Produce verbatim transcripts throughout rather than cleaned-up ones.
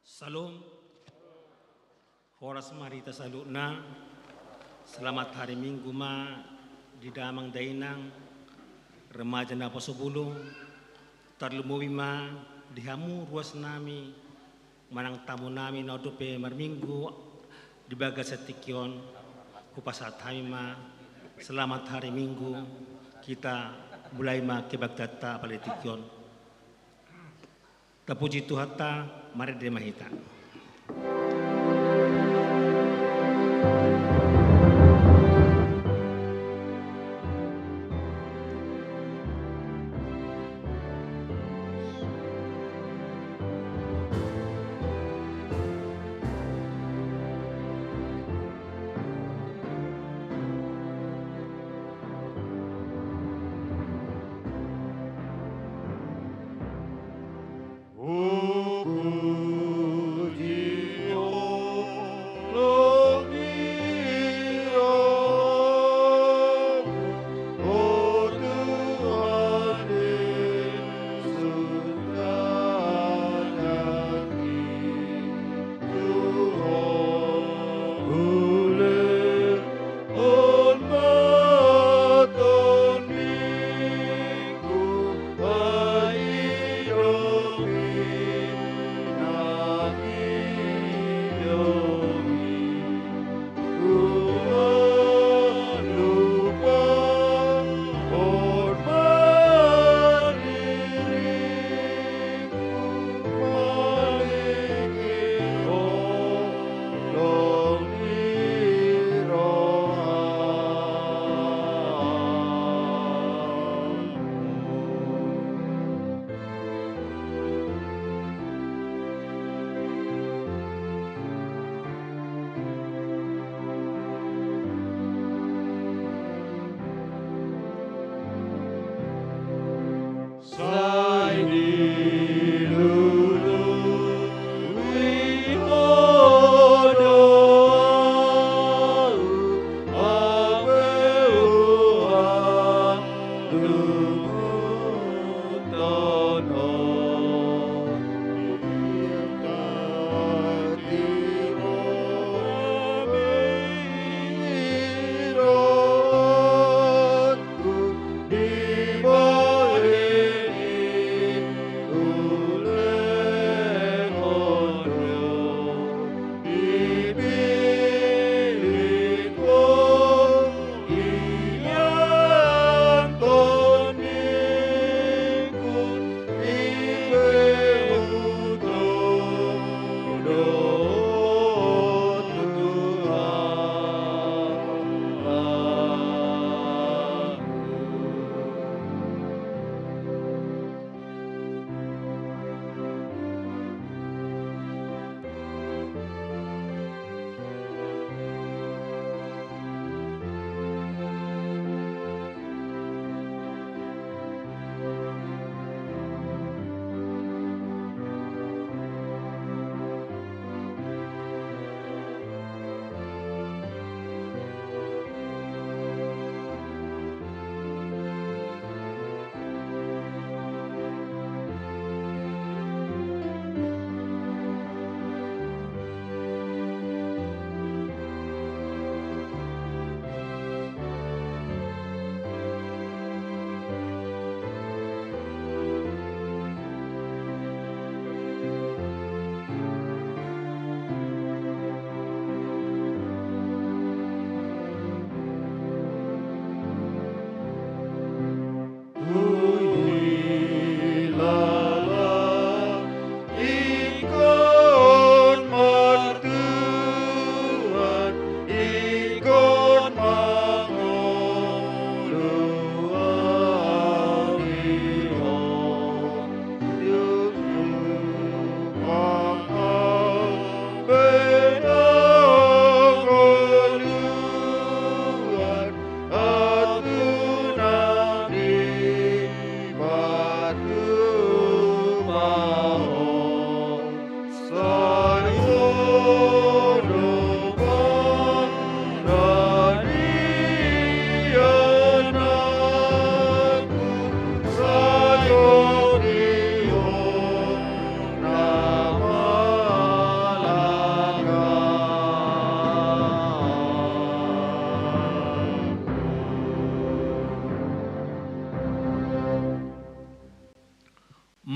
Salom. Horas ma di hita saluhutna. Selamat hari Minggu ma di damang dainang, remaja na poso bulung, tarlumobi ma di hamu ruas nami manang tamu nami na dope marminggu di bagasan tingki on. Hupasahat hami ma selamat hari Minggu. Hita mulai ma kebaktianta pala di tingki on. Tapuji Tuhanta, marende ma hita.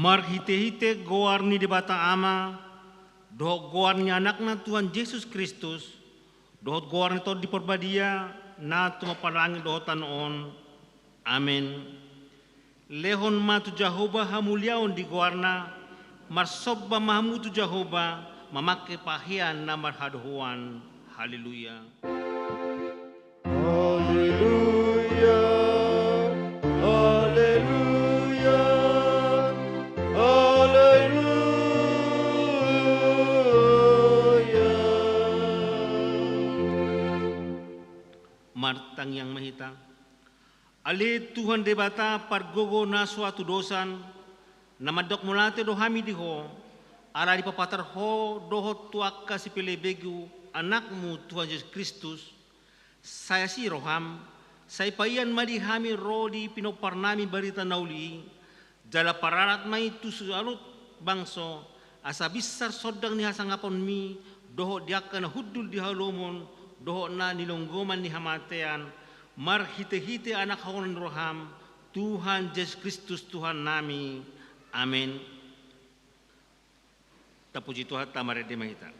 Marhitehite goar ni Debata Ama, dohot goar ni Anakna Tuhan Jesus Kristus, dohot goar ni Tondi Parbadia, na tumompa langit dohot tano on. Amen. Lehon ma tu Jahowa hamuliaon di goarna, marsomba ma hamu tu Jahowa, mamangke pahean na marhadohoan. Haleluya. Haleluya, haleluya, haleluya. Martangiang ma hita. Ale Tuhan Debata pargogo na so hatudosan, na mandok mauliate do hami di Ho, ala dipapatar Ho dohot tu angka sipelebegu Anakmu Tuhan Jesus Kristus, sai asi roham, sai paian ma di hami ro di pinomparnami barita na uli i, jala pararat ma i tu saluhut bangso, asa binsar sondang ni hasangaponmi, dohot di angka na hundul di halomoan, dohot na nilonggoman ni hamatean, marhitehite Anak haholongan ni roham, Tuhan Jesus Kristus Tuhannami. Amen. Tapuji Tuhanta, marende ma hita.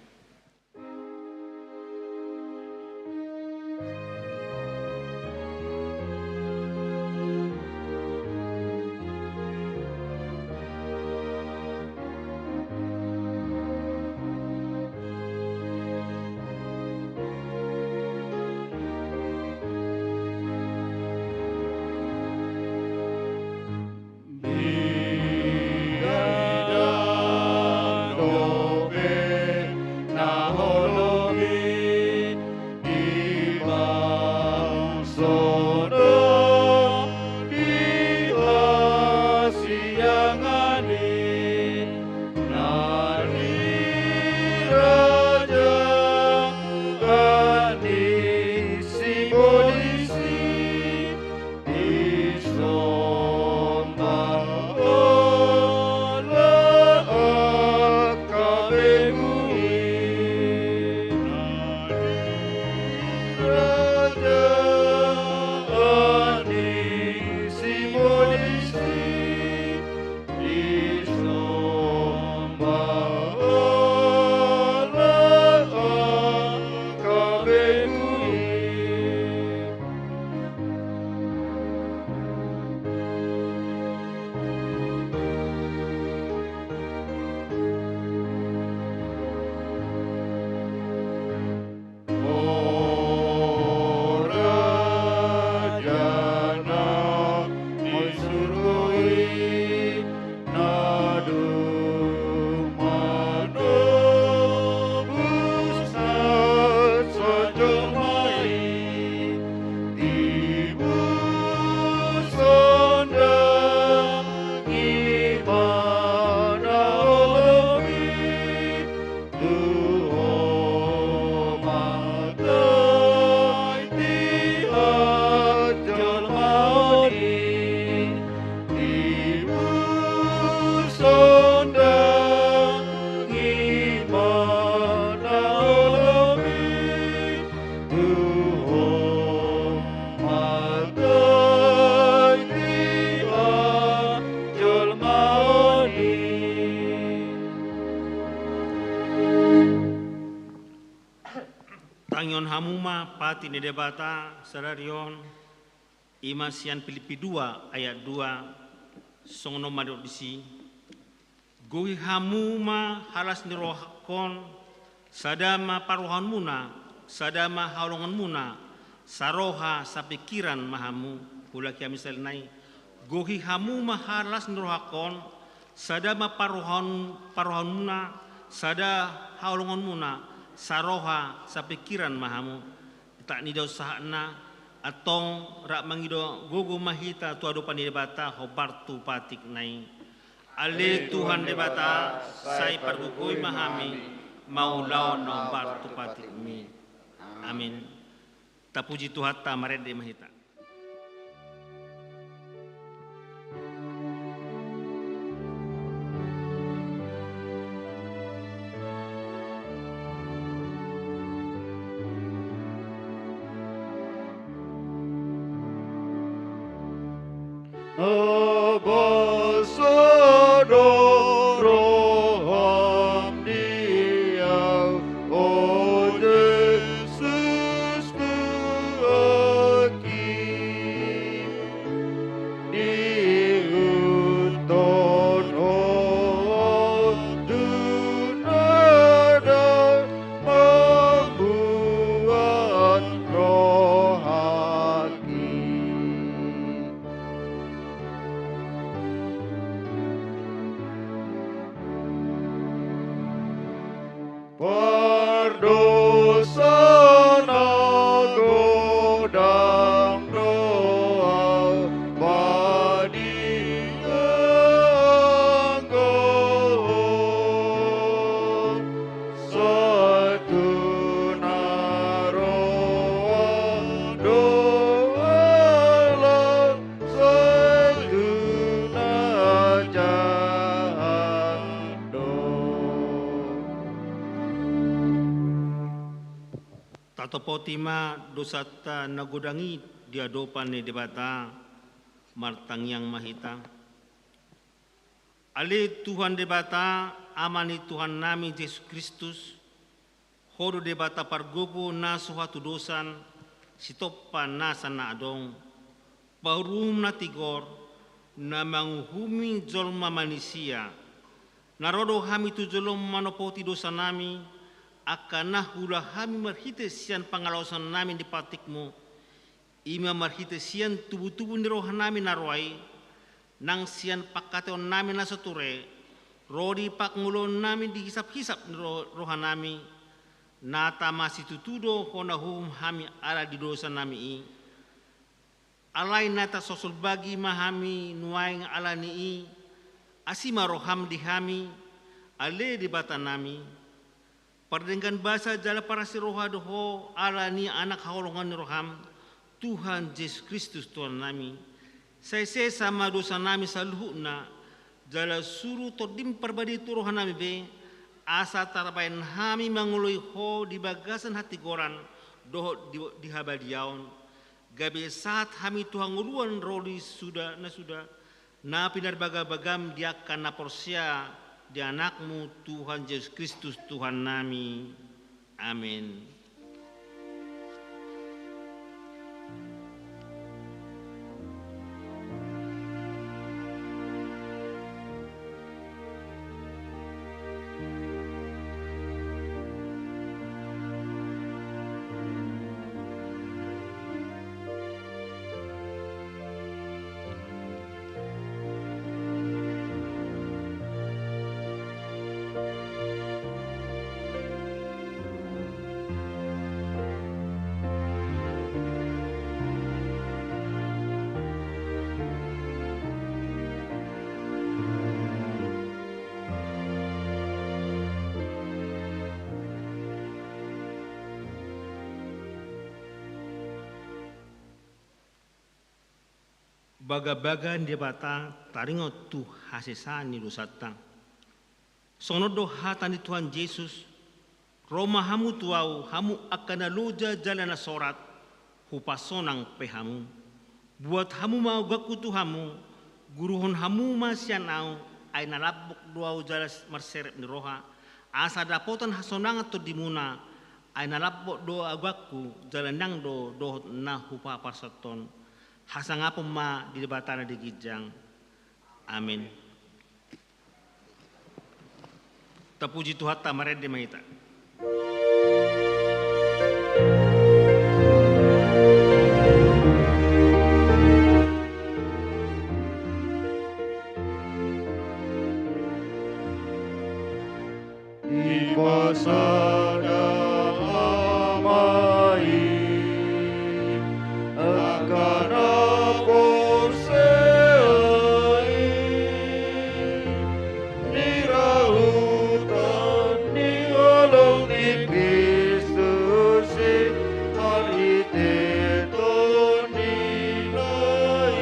Dia dope na holong i di bangso dohot di hasiangan i, na di raja ni sibolis i, disomba ma angka begu i. Na di raja ni sibolis i, disomba ma angka begu i. O Raja na di surgo i, na dung manobus na songon jolma i, tibu sondangi ma na holong i, tu Ho ma taiti hajolmaon i, tibu sondangi ma na holong i, tu Ho ma taiti hajolmaon i. Tangihon hamu ma patik ni Debata sadari on, i ma sian Pilippi dua ayat dua, songon on ma didok disi: Gohi hamu ma halas ni rohangkon, sada ma parrohaonmuna, sada ma haholonganmuna, saroha sapingkiran ma hamu. Huulaki hami sahali nai: Gohi hamu ma halas ni rohangkon, sada ma parrohaon-, parrohaonmuna, sada haholonganmuna, saroha sapingkiran ma hamu. Taringot sahatna, antong rap mangido gogo ma hita tu adopan ni Debata hombar tu patikna i. Ale Tuhan Debata, sai pargogoi ma hami mangulahon na hombar tu patikmi. Amin. Tapuji Tuhanta, marende ma hita. Bangso do Poti ma dosanta na godang i di adopan ni Debata. Martangiang ma hita. Ale Tuhan Debata, Ama ni Tuhannami Jesus Kristus, Ho do Debata pargogo na so hatudosan, sitompa nasa na adong, paruruhum na tigor, na manguhumi jolma manisia. Na ro do hami tu jolom manopoti dosanami, angka na huula hami marhite sian pangalaosannami di patikmu, i ma marhite sian tubutubu ni rohanami na roa i, nang sian pangkataionannami na so ture, ro di pangoloonnami di hisaphisap ni ro-, rohanami, na tama situtu do Ho na huhum hami ala di dosanami i. Alai na tasosolbagi ma hami nuaeng ala ni i, asi ma roham di hami, ale Debatanami. Pardenggan basa jala parasi roha do Ho ala ni Anak haholongan ni roham, Tuhan Jesus Kristus Tuhannami. Sai sesa ma dosanami saluhutna, jala suru Tondim Parbadia tu rohanami be, asa tarbahen hami mangoloi Ho di bagasan hatigoran dohot di, di habadiaon, gabe sahat hami tu hangoluan ro di suda na suda, na pinarbagabagam di angka na porsea di Anakmu Tuhan Jesus Kristus Tuhannami. Amen. Bagabaga ni Debata taringot tu hasesaan ni dosanta. Songon on do hata ni Tuhan Jesus, ro ma hamu tu Ahu, hamu angka na loja jala na sorat, hupasonang pe hamu. Buat hamu ma oganku tu hamu, guruhon hamu ma sian Ahu, ai na lambok do Ahu jala marserep ni roha, asa dapotan hasonangan tondimuna, ai na lambok do oganku jala nang do dohot na hupasahathon. Hasangapon ma di Debata na di ginjang. Amen. Tapuji Tuhanta, marende ma hita. Dipasada Ama i angka na porsea i, di rahutan ni holong ni Kristus i, marhite Tonina i.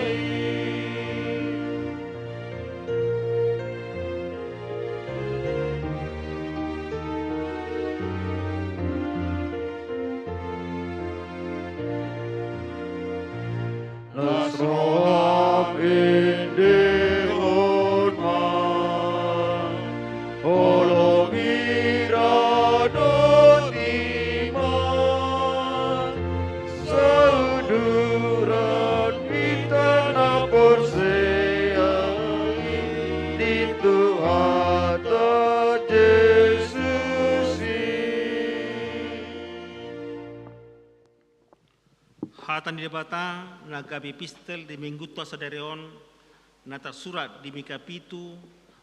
Las roham endehon ma, holong i ra dohot i ma, sauduran hita na porsea i di Tuhanta Jesus i. Hata ni Debata na gabe epistel di Minggunta sadari on, na tarsurat di Mika pitu,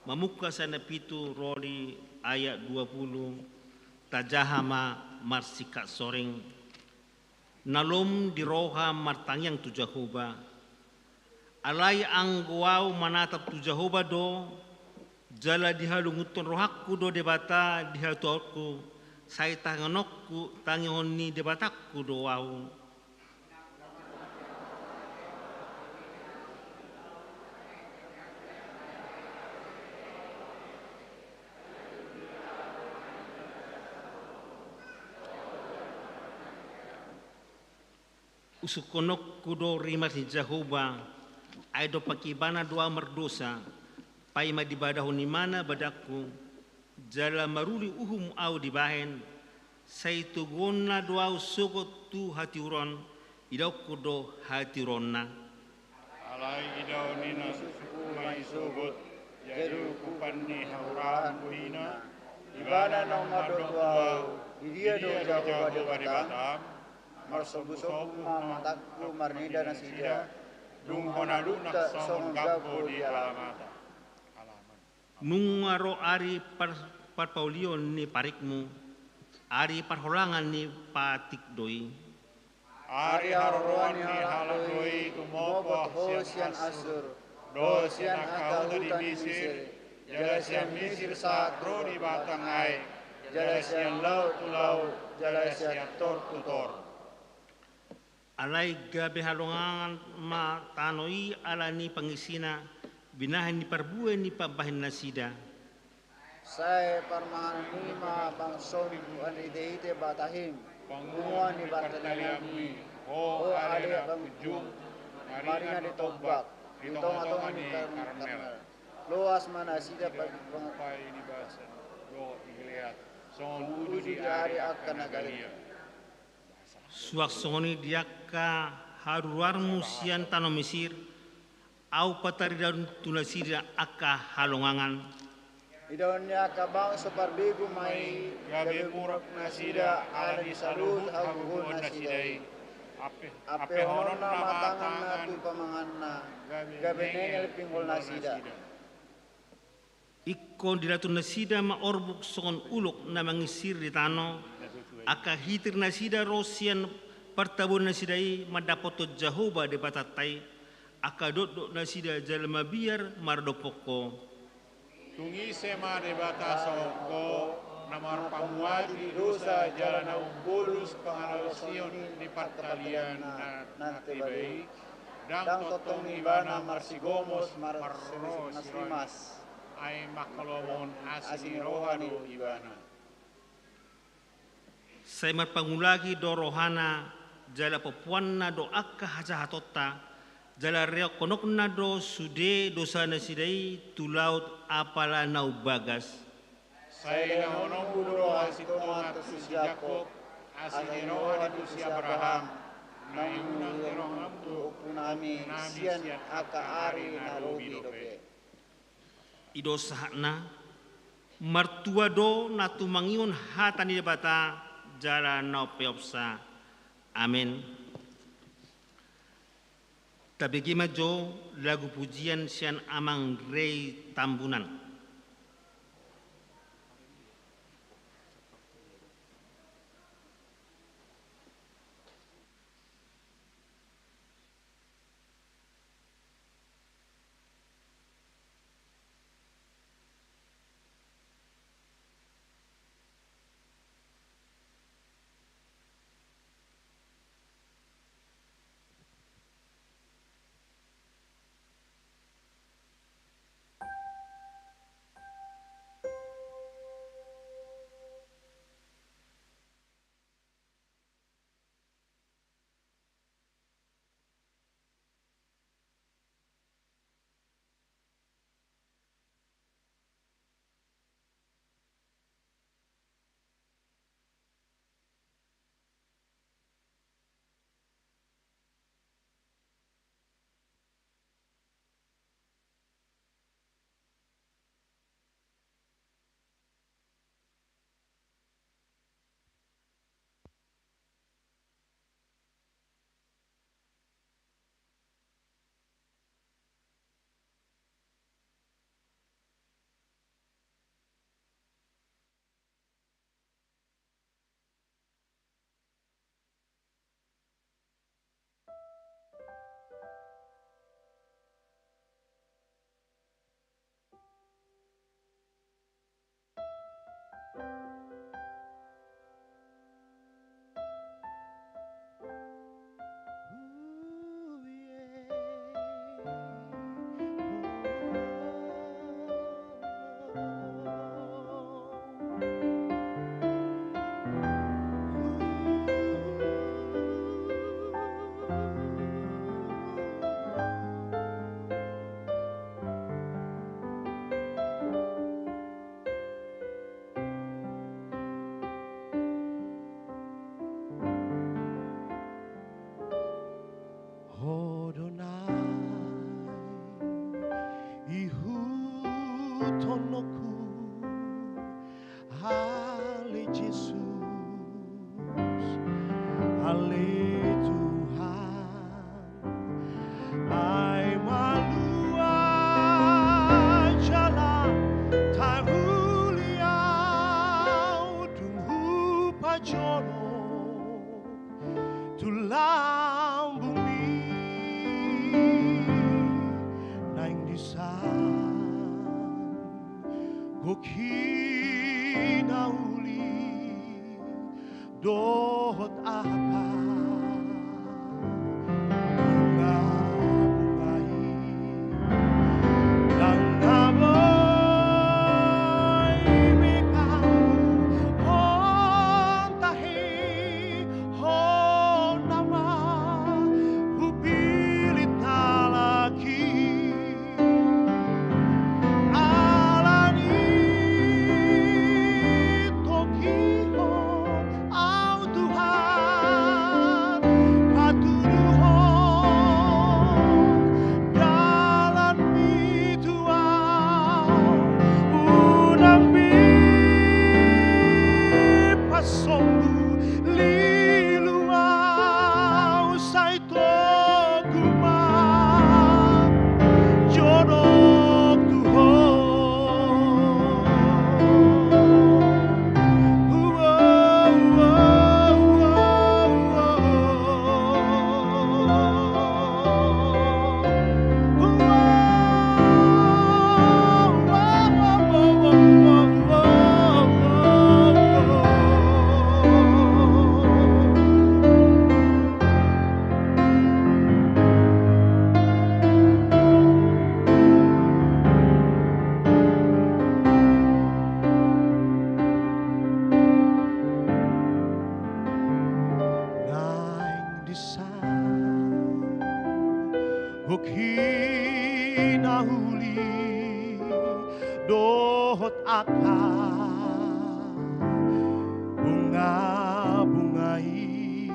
mamungka sian na pitu ro di ayat dua pulu, tajaha ma marsingkat soring. Na lom di roha martangiang tu Jahowa. Alai anggo ahu manatap tu Jahowa do, jala dihalungunhon rohangku do Debata di hatuaonku, sai tangihonku, tangihon ni Debatangku do ahu. Sungkunonku do rimas ni Jahowa, ai dompak ibana do ahu mardosa, paima dibadahon ibana badanku, jala maruli uhum ahu dibahen, sai toguonna do ahu sogot tu hatiuron, idaonku do hatiuronna. Alai idaon ni na sungkun ma i sogot, jadi ukupan ni hauraan do i na, ibana naung mandok tu ahu, di dia do Jahowa Debatam, marsombusombus ma matangku marnida nasida, dung hona duntak songon gambo di alamata. Nunga ro ari par-, parpaulion ni parikmu, ari parholangan ni patik do i. Ari haroroan ni halak do i tumopot ho sian Assur, dohot sian angka huta di Misir, jala sian Misir sahat ro di batang aek, jala sian laut tu laut, jala sian tor tu tor. Alai gabe halongangan ma tano i ala ni pangisina, binahen ni parbue ni pambahen nasida. Sai parmanganon i ma bangsom tu andihithehithean batahim, panguhuman ni partalianmi, ho ale na parujung, marina di tombak, di tongatonga ni Karmel. Loas ma nasida pangupahon i di Basan dohot di Gilead, songon uju di ari angka na galean. Suang songon i di angka haruruarmu sian tano Misir, ahu pataridaon tu nasida angka halongangan. Idaon ni angka bangso parbegu ma i, gabe muruk nasida ala ni saluhut hagogoon nasida i. Ampehononna ma tanganna tu pamanganna, gabe nengel pinggol nasida. Ingkon dilatur nasida ma orbuk songon ulok na mangisir di tano, angka hitir nasida ro sian partabuan nasida i mandapothon Jahowa Debatanta i, angka dokdok nasida jala mabiar maradophon ho. Tung ise ma Debata songon ho, na marpanguati dosa jala na umbolus pangalaosion ni partalian na, na tiba i, ndang tongtong ibana marsigomos marrorosiron. Ai mangkalomohon asi ni roha do ibana. Sai marpangulagi do rohana, jala pompoanna do angka hajahatonta, jala reonghononna do sude dosa nasida i tu laut apala na umbagas. Sai lehononku do hasintongan tu si Jakob, asi ni roha tu si Abraham, na unang di rohangku tu ompunami sian angka ari na lobi dope. I do sahatna, martua do na tumangihon hata ni Debata jala na umpeopsa. Amen. Tabege ma jo lagu pujian sian Amang Rey Tambunan. Adonai, ihuthononku, ale Jesus, ale Tuhan. Ai malua jala taruli au dung hupajonok tu lambungmi naeng disan gok hinauli dohot angka bunga-bunga i. Ndang na boi be ganggu on tahe, hona ma hupillit halak i. Alani togihon au Tuhan, patuduhon dalanmi tu au, unang be pasombu lilu au, sai togu ma jonok tu Ho. Naeng disan gok hinauli dohot angka bunga-bunga i.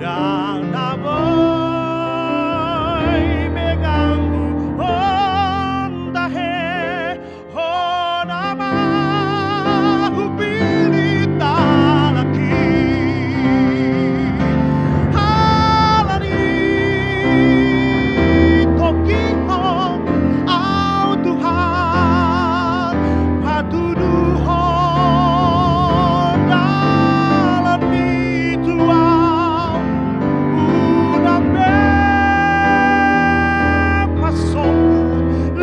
Ndang na boi be ganggu on tahe, hona ma hupillit halak i. Alani togihon au Tuhan, patuduhon dalanmi tu au, unang be pasombu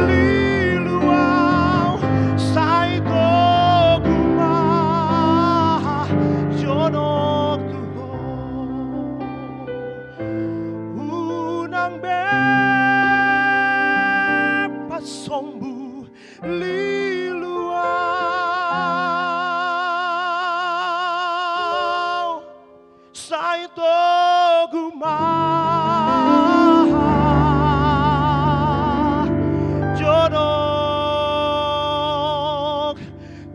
lilu au, sai togu ma jonok tu Ho. Unang be pasombu lilu au, sai togu ma jonok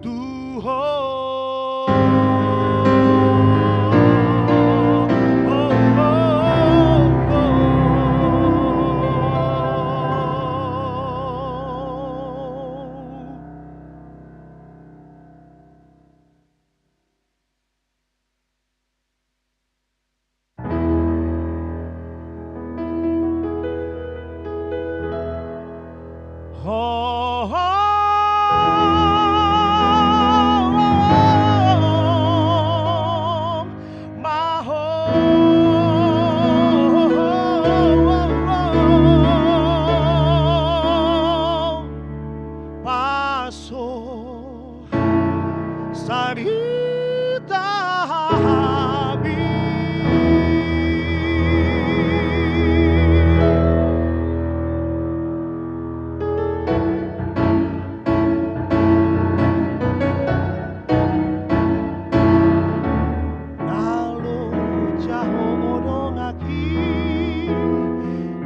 tu Ho. Paso sarita habi. Na loja ho, o dongan i,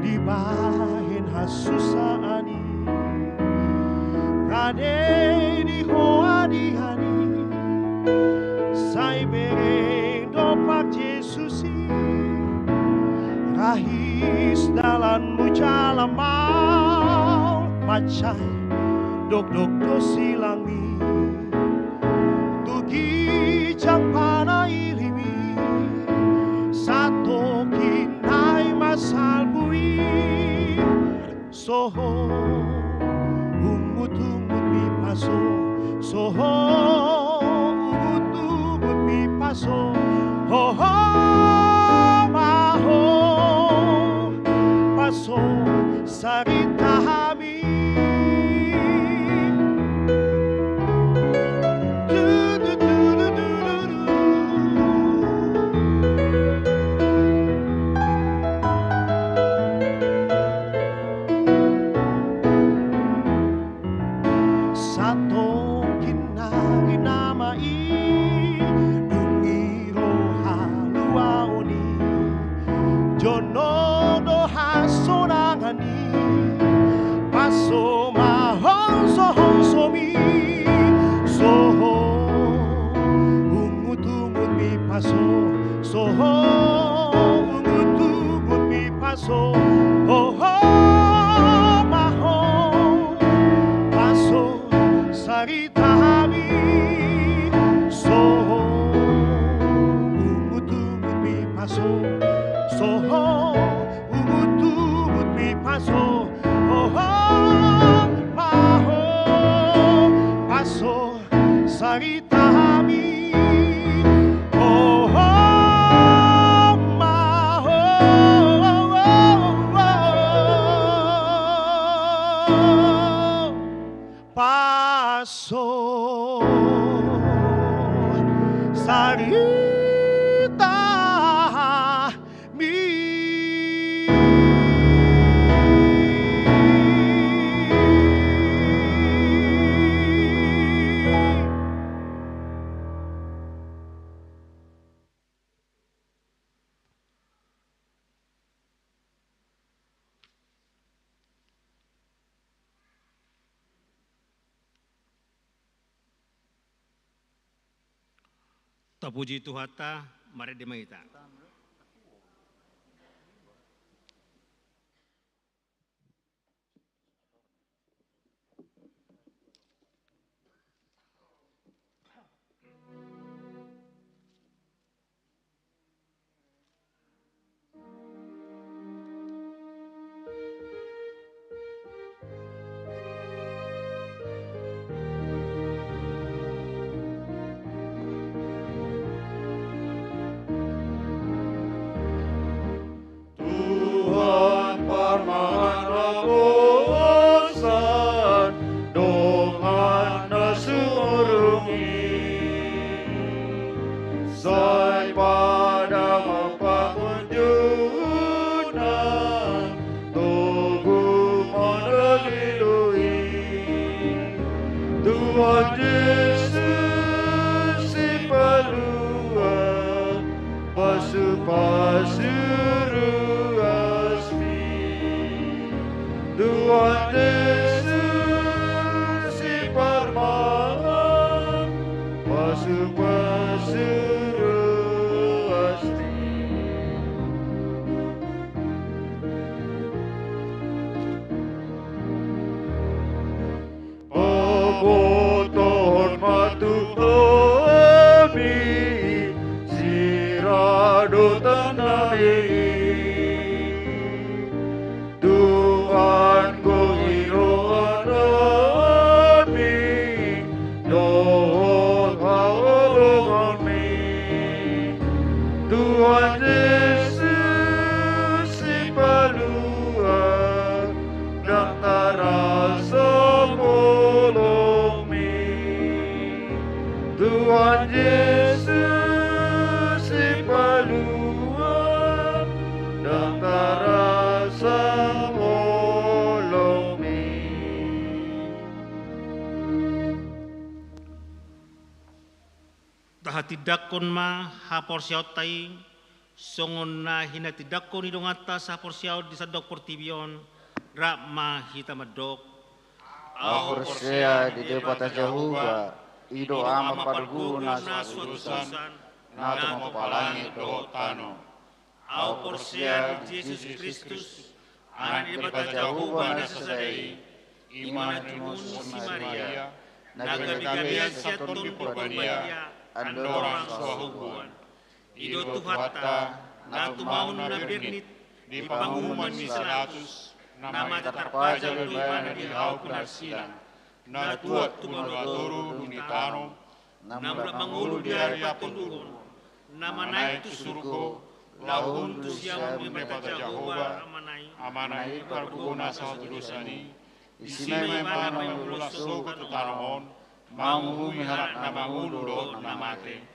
dibahen hasusaan i, rade di ho adian i, sai bereng dompak Jesus i, rahi Is dalanmu jala maol, mansai dokdok do silangmi. Tu ginjang panailimi, satokin nai ma salpu i. Sohot ungut-ungutmi paso, sohot ungut-ungutmi paso, ho ho ma ho, paso sarita hami. Satokin nari nama i, dung i ro haluaon i, jonok do hasonangan i, paso ma hongso-hongsomi. Sohot ungut-ungutmi paso, sohot ungut-ungutmi paso, ho ho ma ho, paso sarita hami. Sohot ungut-ungutmi paso, sohot ungut-ungutmi paso, ho ho ma ho, paso sarita hami. Ho ho ma ho, paso sarita hami. Tapuji Tuhanta, marende ma hita. Tuhan, parmahan na bosan, dongan na sumurung i, sai pada ma pangunjunan, togu ma na lilo i. Tuhan Jesus, Sipalua, pasupasu ruasmi. Tuhan Jesus, Siparmahan, pasupasu ruasmi. Pabotohon ma tu hami siradotan nami, Tuhan, gori rohanami dohot haholonganmi. Tuhan Jesus, Sipalua, ndang tarasa holongmi. Tuhan Jesus, Sipalua, ndang tarasa holongmi. Tahatindanghon ma haporseaonta i, songon na hinatindangkon ni donganta sahaporseaon di sandok portibi on. Rap ma hita mandok: Ahu porsea di Debata Jahowa, i do Ama parguru na so hatutusan, na tumompa langit dohot tano. Au porsea di Jesus Kristus, Anak ni Debata Jahowa na sasada i, i ma na tinumon si Maria, na gabe gabean sian Tondi Porbadia, andorang so hahubuan. I do Tuhanta, na tumaon na bernit, di panguhuman ni si Pilatus, na mate tarpajal do ibana di hau pinarsilang, na tuat tu banua toru dung di tano, na mulak mangolu di ari patoluhon, na manaek tu surgo, laho hun tu siamun ni Debata Jahowa, Amana i, Amana i pargogona sahat tu dosani, disi ma ibana mangula sogot tu tano on, manguhumi halak na mangolu dohot na mate.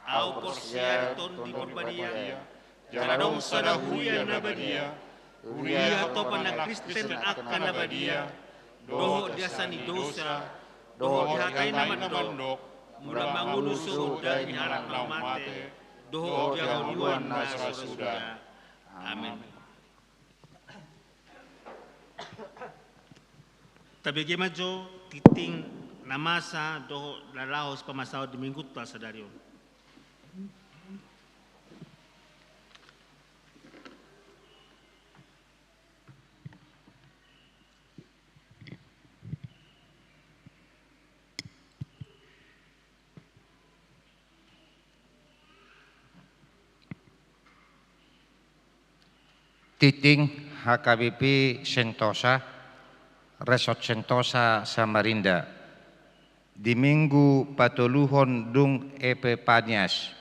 Au porsea di Tondi Porbadia, jala adong sada huria na badia, huria hatopan na Kristen angka na badia, dohot di asa ni dosa, dohot di hata i na mandok, mula mangolu sogot daging ni halak na mate, dohot di hangoluan na so suda. Amin. Tabege ma jo tingting na masa dohot na laho sipamasaon di Minggunta sadari on. Tingting H K B P Sentosa, Resort Sentosa Samarinda, di Minggu patoluhon dung Epipanias,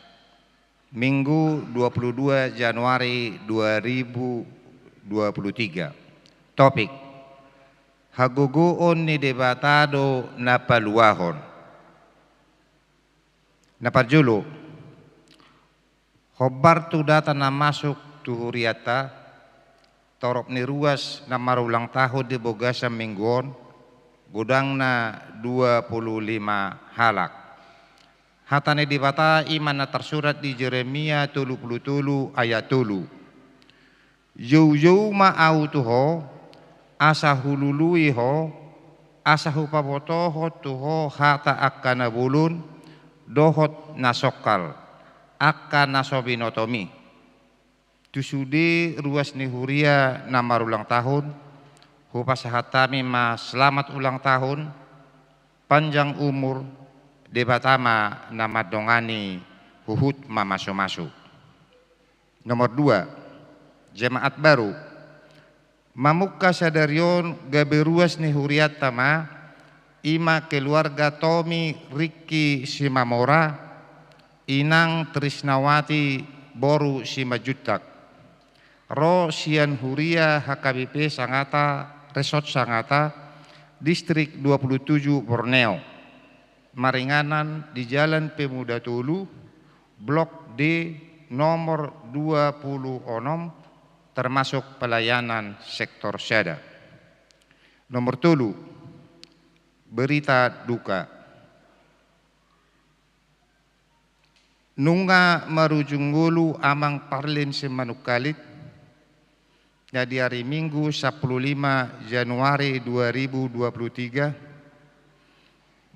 Minggu dua puluh dua Januari dua ribu dua puluh tiga. Topik: Hagogoon ni Debata do na paluahon. Na parjolo, hombar tu data na masuk tu hurianta, torop ni ruas na marulang tahun di bagasan minggu on, godangna dua puluh lima halak. Hata ni Debata i ma na tarsurat di Jeremia tolu puluh tolu ayat tolu: Joujou ma Ahu tu ho, asa hulului ho, asa hupabotohon tu ho hata angka na bolon, dohot na songkal, angka na so binotomi. Tu sude ruas ni huria na marulang tahun, hupasahat hami ma selamat ulang tahun, panjang umur, Debata ma na mandongani huhut mamasumasu. Nomor dua, jemaat baru. Mamungka sadari on gabe ruas ni hurianta ma, i ma keluarga Tomi Riki Simamora, inang Trisnawati boru Simanjuntak. Ro sian huria H K B P Sangata, Resort Sangata, Distrik dua puluh tujuh Borneo. Maringanan di Jalan Pemuda tolu, Blok D, nomor dua puluh onom, termasuk pelayanan sektor sada. Nomor tolu, berita duka. Nunga marujung ngolu amang Parlin Simanungkalit, na di ari Minggu sampulu lima Januari dua ribu dua puluh tiga,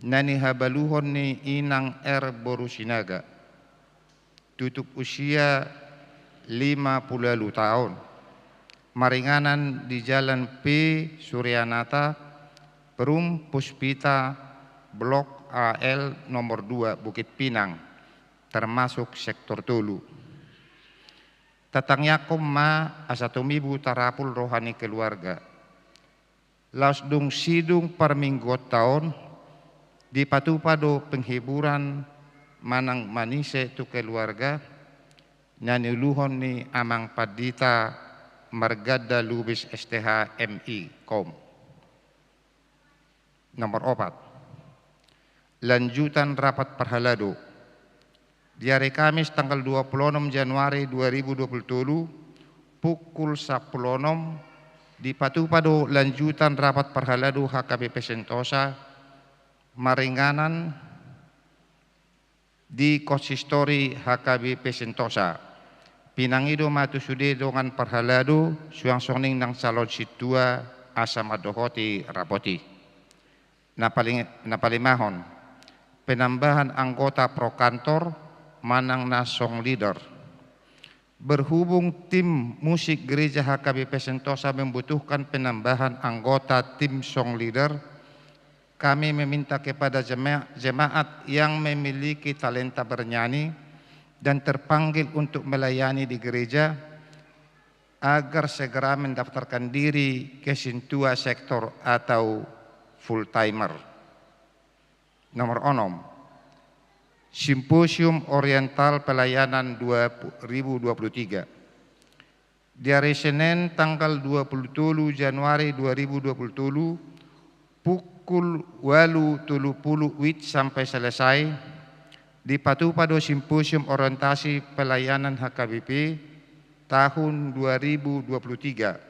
na nihabaluhon ni inang R boru Sinaga, tutup usia lima puluh ualu taon, maringanan di Jalan P Suryanata, Perum Puspita, Blok A L nomor dua, Bukit Pinang, termasuk sektor tolu. Tatangiangkon ma asa tumibu tarapul roha ni keluarga. Laos dung sidung parmingguonta on, dipatupa do penghiburan manang manise tu keluarga, na niuluhon ni amang pandita Marganda Lubis S T H M I kom. Nomor opat, lanjutan rapat parhalado. Di ari Kamis tanggal dua puluh onom Januari dua ribu dua puluh tolu, pukul sampulu onom, dipatupa do lanjutan rapat parhalado H K B P Sentosa, maringanan di konsistori H K B P Sentosa. Pinangido ma tu sude dongan parhalado, suang songon i nang calon sintua, asa mandohoti rapot i. Na paling, na palimahon, penambahan anggota pro kantor manang na song leader. Berhubung tim musik Gereja H K B P Sentosa membutuhkan penambahan anggota tim song leader, kami meminta kepada jema-, jemaat yang memiliki talenta bernyanyi dan terpanggil untuk melayani di gereja agar segera mendaftarkan diri ke Sintua Sektor atau full timer. Nomor onom, Simposium Oriental Pelayanan dua ribu dua puluh tiga. Di hari Senin tanggal dua puluh tolu Januari dua ribu dua puluh tolu, pukul ualu tolu pulu wit sampai selesai, dipatupa do Simposium Orientasi Pelayanan H K B P tahun dua ribu dua puluh tiga,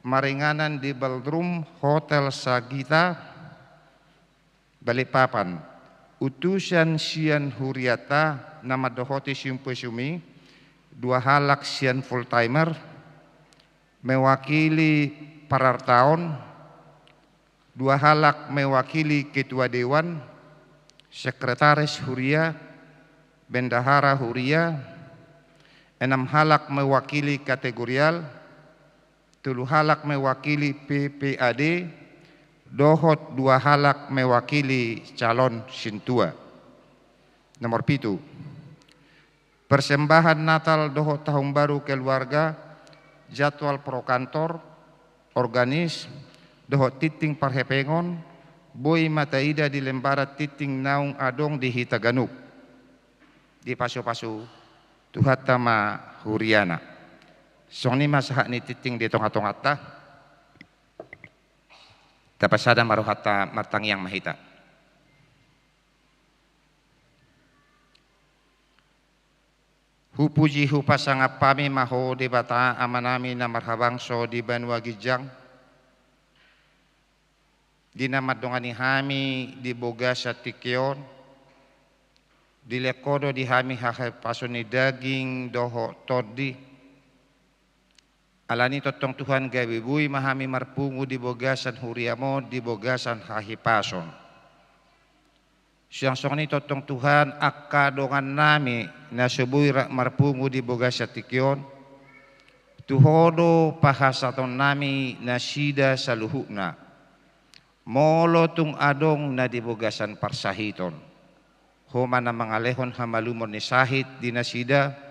maringanan di Ballroom Hotel Sagita, Balikpapan. Utusan sian huriata na mandohoti simposium i, dua halak sian full timer, mewakili parartaon, dua halak mewakili ketua dewan, sekretaris huria, bendahara huria, enam halak mewakili kategorial, tolu halak mewakili P P A D, dohot dua halak mewakili calon sintua. Nomor pitu, persembahan Natal dohot Tahun Baru keluarga, jadwal pro kantor, organis, dohot tingting parhepengon, boi ma taida di lembaran tingting naung adong di hita ganup. Dipasupasu Tuhanta ma huriana. Songon i ma sahat ni tingting di tongatonganta. Tapasada ma rohanta, martangiang ma hita. Hupuji hupasangap hami ma Ho Debata Amanami na marhabangso di banua ginjang, di na mandongani hami di bagasan tingki on. Dilehon Ho do di hami hahipason ni daging dohot tondi. Alani tongtong Tuhan, gabe boi ma hami marpungu di bagasan huriam on di bagasan hahipason. Suang songon i tongtong Tuhan, angka dongannami na so boi rap marpungu di bagasan tingki on, tu Ho do pasahatonnami nasida saluhutna. Molo tung adong na di bagasan parsahiton, Ho ma na mangalehon hamalumon ni sahit di nasida,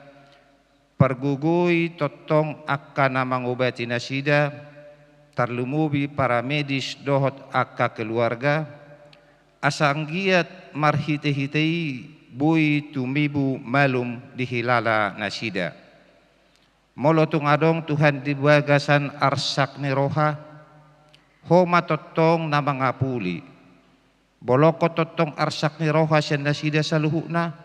pargogoi tongtong angka na mangobati nasida, tarlumobi paramedis dohot angka keluarga, asa anggiat marhitehite i boi tumibu malum dihilala nasida. Molo tung adong Tuhan di bagasan arsak ni roha, Ho ma tongtong na mangapuli. Bolongkon tongtong arsak ni roha sian nasida saluhutna,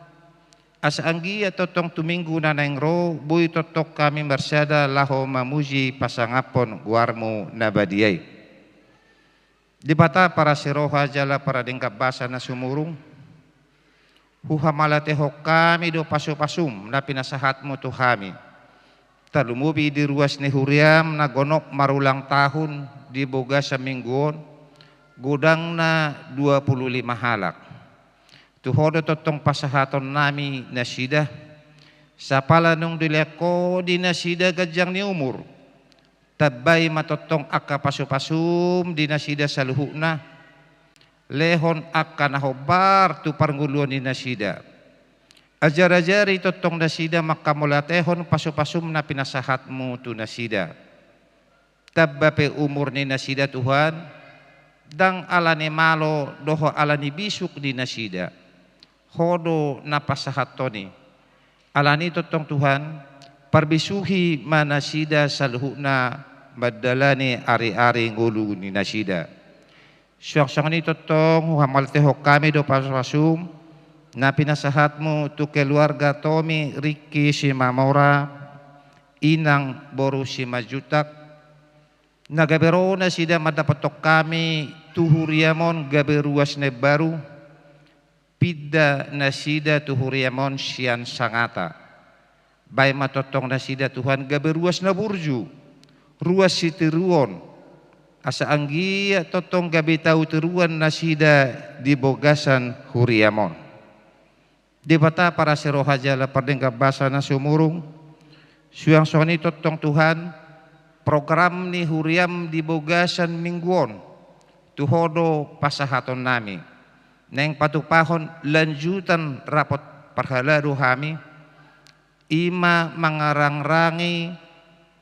asa anggiat tongtong tu Minggu na naeng ro boi tongtong hami marsada laho mamuji pasangaphon goarmu na badia i. Debata parasi roha jala paradenggan basa na sumurung, huhamauliatehon hami do pasupasum na pinasahatmu tu hami. Tarlumobi di ruas ni huriam na gonop marulang tahun di bagasan Minggu on, godangna dua pulu lima halak. Tu Ho do tongtong pasahatonnami nasida, sapala nunga dilehon Ho di nasida ganjang ni umur. Tambai ma tongtong angka pasupasum di nasida saluhutna, lehon angka na hombar tu parngoluon ni nasida. Ajarajari tongtong nasida manghamauliatehon pasupasum na pinasahatmu tu nasida. Tamba pe umur ni nasida Tuhan, ndang ala ni malo dohot ala ni bisuk ni nasida. Ho do na pasahathon i. Alani tongtong Tuhan, parbisuhi ma nasida saluhutna mandalani ari-ari ngolu ni nasida. Suang songon i tongtong huhamauliatehon hami do pasupasum na pinasahatmu tu keluarga Tomi Riki Simamora, inang boru Simanjuntak, na gabe ro nasida mandapothon hami tu huriam on gabe ruas na imbaru, pinda nasida tu huriam on sian sangata. Baen ma tongtong nasida Tuhan gabe ruas na burju, ruas sitiruon, asa anggiat tongtong gabe tau tiruan nasida di bagasan huriam on. Debata parasi roha jala pardenggan basa na sumurung, Suang songon i tongtong Tuhan, program ni huriam di bagasan minggu on, tu Ho do pasahatonnami. Naeng patupahon lanjutan rapot parhalado hami, i ma mangarangrangi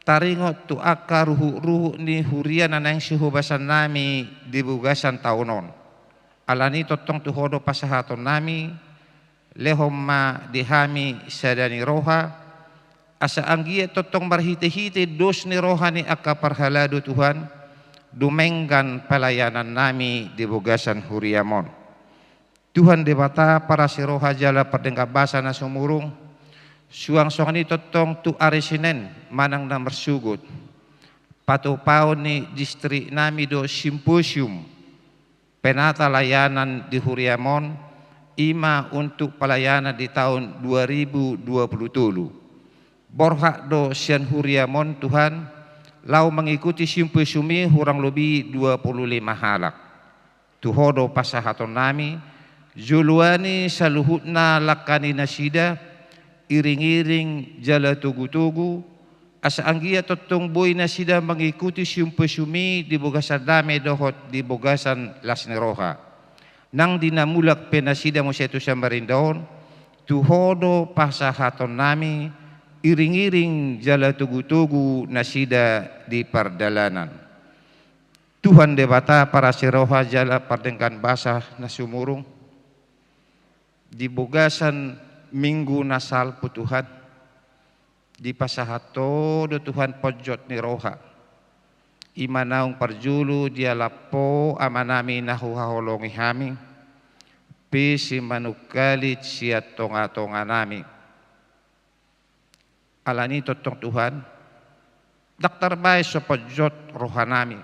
taringot tu angka ruhutruhut ni huria na naeng sihobasannami di bagasan taon on. Alani tongtong tu Ho do pasahatonnami, lehon ma di hami sada ni roha, asa anggiat tongtong marhitehite dos ni roha ni angka parhalado Tuhan, dumenggan pelayanannami di bagasan huriam on. Tuhan Debata parasi roha jala pardenggan basa na sumurung, suang songon i tongtong tu ari Senen manang na marsogot, patupaon ni distriknami do simposium penata layanan di huriam on, i ma untuk pelayanan di taon dua ribu dua puluh tolu. Borhat do sian huriam on Tuhan, laho mangikuti simposium i hurang lobi dua puluh lima halak. Tu Ho do pasahatonnami, joloani saluhutna langka ni nasida, iringiring jala togutogu, asa anggiat tongtong boi nasida mangikuti simposium i di bagasan dame dohot di bagasan las ni roha. Nang di na mulak pe nasida muse tu Samarinda on, tu Ho do pasahatonnami, iringiring jala togutogu nasida di pardalanan. Tuhan Debata parasi roha jala pardenggan basa na sumurung, di bagasan minggu na salpu Tuhan, dipasahat Ho do Tuhan ponjot ni roha. I ma naung parjolo dialap Ho amanami na huhaholongi hami, pe simanungkalit sian tongatonganami. Alani tongtong Tuhan, ndang tarbaen so ponjot rohanami.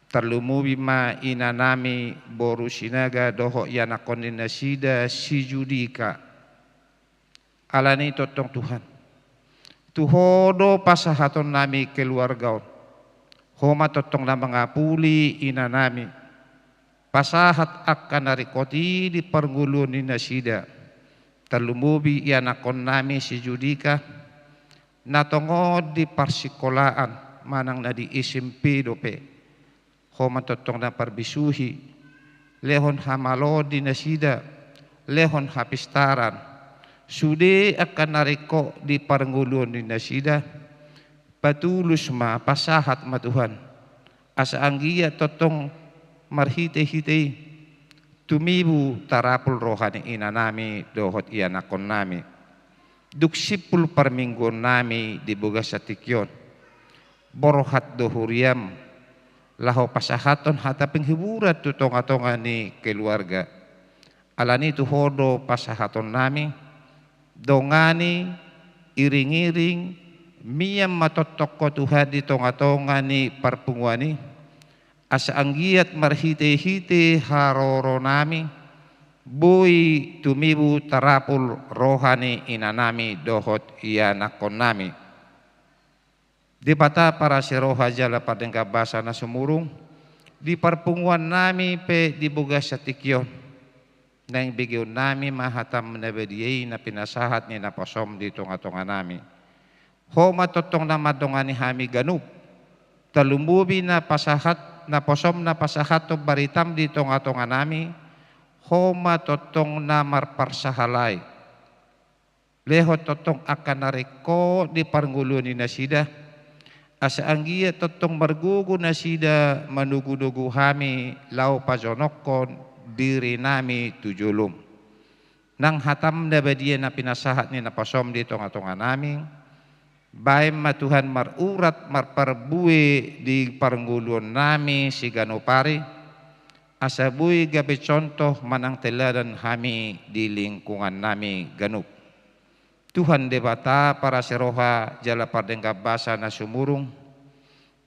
Tarlumobi ma inanami boru Sinaga dohot ianakhon ni nasida si Judika. Alani tongtong Tuhan, tu Ho do pasahatonnami keluarga on. Ho ma tongtong na mangapuli inanami. Pasahat angka na ringkot i di parngoluon ni nasida. Tarlumobi ianakhonnami si Judika, na tongon di parsikolaan manang na di S M P dope. Ho ma tongtong na parbisuhi, lehon hamaloon di nasida, lehon hapistaran. Sude angka na ringkot di parngoluon ni nasida, patulus ma, pasahat ma Tuhan. Asa anggiat tongtong marhitehite i, tumibu tarapul roha ni inanami dohot ianakhonnami. Dung simpul parmingguonnami di bagasan tingki on, borhat do huriam, laho pasahathon hata penghiburan tu tongatonga ni keluarga. Alani tu Ho do pasahatonnami, dongani, iringiring, mian ma tongtong Ho Tuhan di tongatonga ni parpunguan i, asa anggiat marhitehite haroronami, boi tumibu tarapul roha ni inanami dohot ianakhonnami. Debata parasi roha jala pardenggan basa na sumurung, di parpunguannami pe di bagasan tingki on, naeng begeonnami ma hatam na badia i na pinasahat ni naposom di tongatonganami. Ho ma tongtong na mandongani hami ganup. Tarlumobi na pasahat, naposom na pasahathon baritam di tongatonganami, Ho ma tongtong na marparsahalai. Lehon tongtong angka na ringkot di parngoluon ni nasida, asa anggiat tongtong margogo nasida manogunogu hami laho pajonokhon dirinami tu jolom. Nang hatam na badia na pinasahat ni naposom di tongatonganami, baen ma Tuhan marurat marparbue di parngoluonnami siganup ari, asa boi gabe contoh manang teladan hami di lingkungannami ganup. Tuhan Debata parasi roha jala pardenggan basa na sumurung,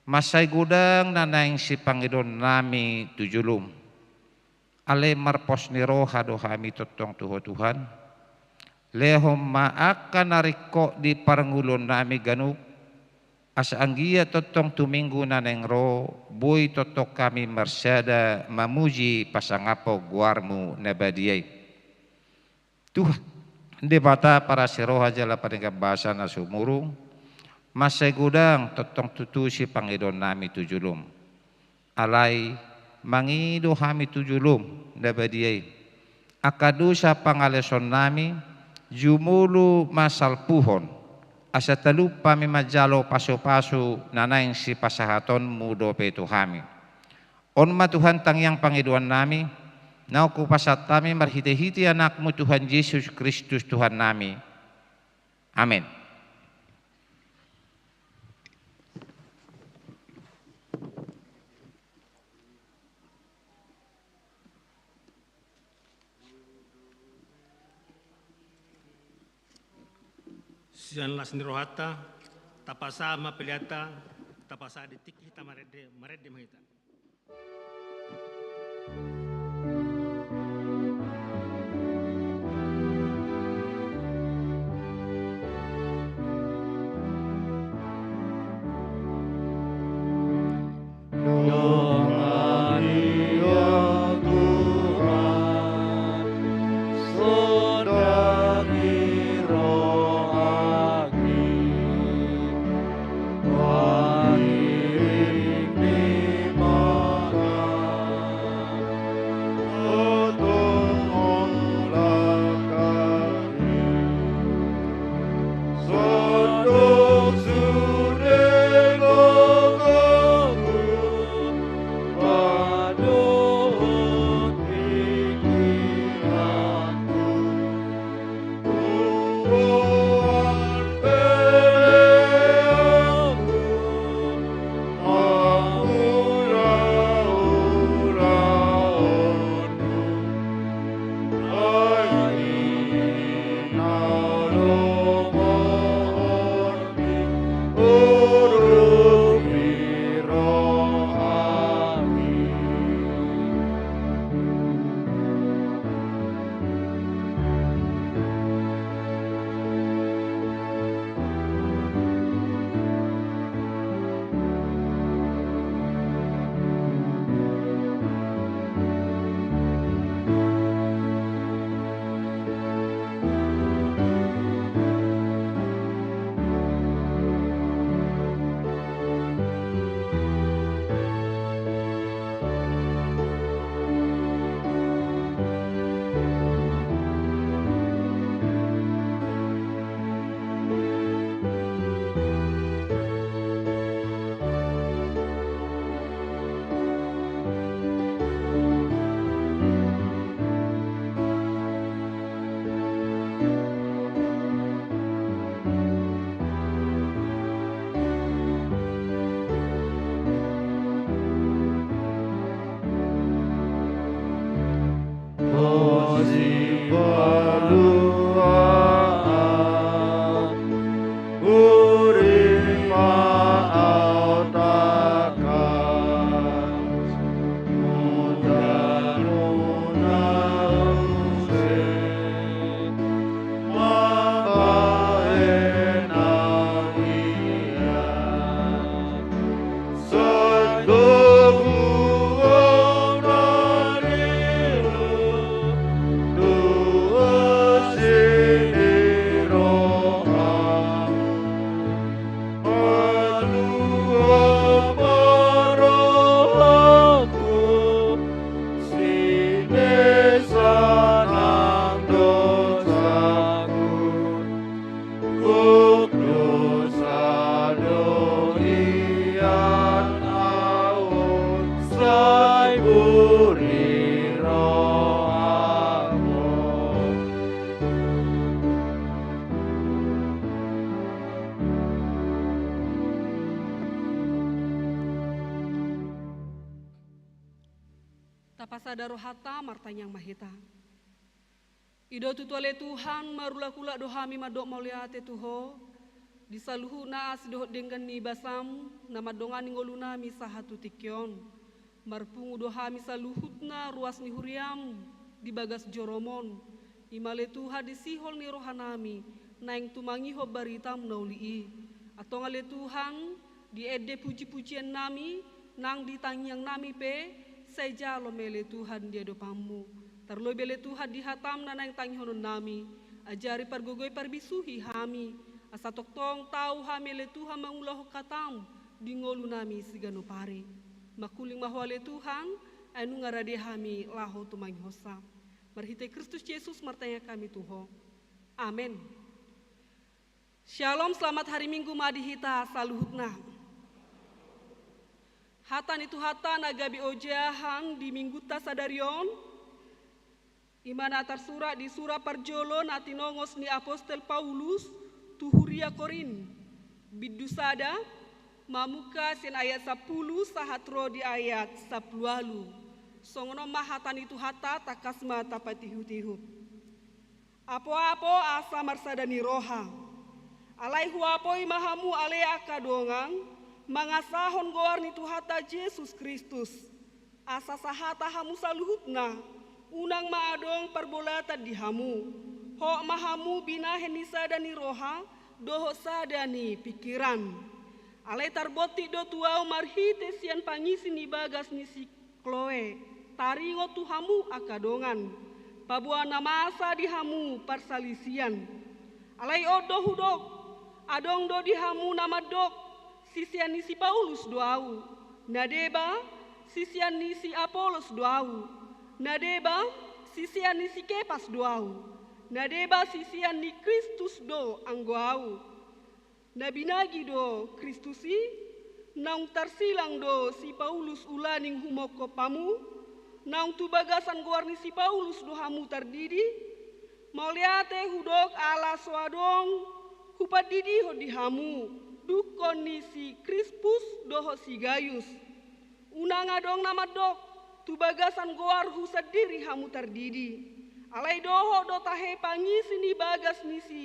mansai godang na naeng sipangidoonnami tu jolom. Alai marpos ni roha do hami tongtong tu Ho Tuhan. Lehon ma angka na ringkot di parngoluonnami ganup, asa anggiat tongtong tu minggu na naeng ro, boi tongtong hami marsada mamuji pasangaphon goarmu na badia i. Tuhan Debata parasi roha jala pardenggan basa na sumurung, Mansai godang tongtong tutu sipangidoannami tu jolom. Alai mangido hami tu jolom na badia i, angka dosa pangalesonnami jumolo ma salpuhon, asa talup hami manjalo pasupasu na naeng sipasahatonmu dope tu hami. On ma Tuhan tangiang pangidoannami, naung hupasahat hami marhitehite Anakmu Tuhan Jesus Kristus Tuhannami. Amen. Sian las ni rohanta, tapasahat ma peleanta, tapasahat di tingki hita marende, marende ma hita. Tapasada rohanta, martangiang ma hita. I do tutu ale Tuhan, marulak-ulak do hami mandok mauliate tu Ho, di saluhutna asi dohot denggan ni basaM, na mandongani ngolunami sahat tu tingki on. Marpungu do hami saluhutna ruas ni huriaM di bagas joroM on. I ma ale Tuhan di sihol ni rohanami, naeng tumangihon baritaM na uli i. Antong ale Tuhan, di ende puji-pujiannami, nang di tangiangnami pe, sai jalo ma ale Tuhan di adopanMu. Tarlobi ale Tuhan di hataM na naeng tangihononnami, ajari pargogoi parbisuhi hami, Asa tongtong tau hami ale Tuhan mangulahon hataM di ngolunami siganup ari. Mangkuling ma Ho ale Tuhan, ai nunga rade hami laho tumangihonsa. Marhite Kristus Jesus martangiang hami tu Ho. Amen. Shalom, selamat hari Minggu ma di hita saluhutna. Hata ni Tuhanta na gabe ojahan di Minggunta sadari on, i ma na tarsurat di surat parjolo na tinongos ni Apostel Paulus tu huria Korint. Bindu sada, mamungka sian ayat sampulu sahat ro di ayat sampulu ualu. Songon on ma hata ni Tuhanta, tangkas ma tapatihutihut. Apoapo asa marsada ni roha. Alai huapoi ma hamu ale angka dongan, mangasahon goar ni Tuhanta Jesus Kristus. Asa sahata hamu saluhutna, unang ma adong parbolatan di hamu. Hot ma hamu binahen ni sada ni roha, dohot sada ni pingkiran. Alai tarbontik do tu ahu marhite sian pangisi ni bagas ni si Kloe, taringot tu hamu angka dongan, paboa na masa di hamu parsalisian. Alai on do hudok, adong do di hamu na mandok, sisean ni si Paulus do ahu, na deba, sisean ni si Apolos do ahu, na deba, sisean ni si Kepas do ahu, na deba, sisean ni Kristus do anggo ahu. Na binagi do Kristus i? Naung tarsilang do si Paulus ulaning humongkop hamu? Naung tu bagasan goar ni si Paulus do hamu tardidi? Mauliate hudok ala so adong hupandidihon di hamu, dungkon ni si Krispus dohot si Gayus. Unang adong na mandok, tu bagasan goarhu sandiri hamu tardidi. Alai dohot do tahe pangisi ni bagas ni si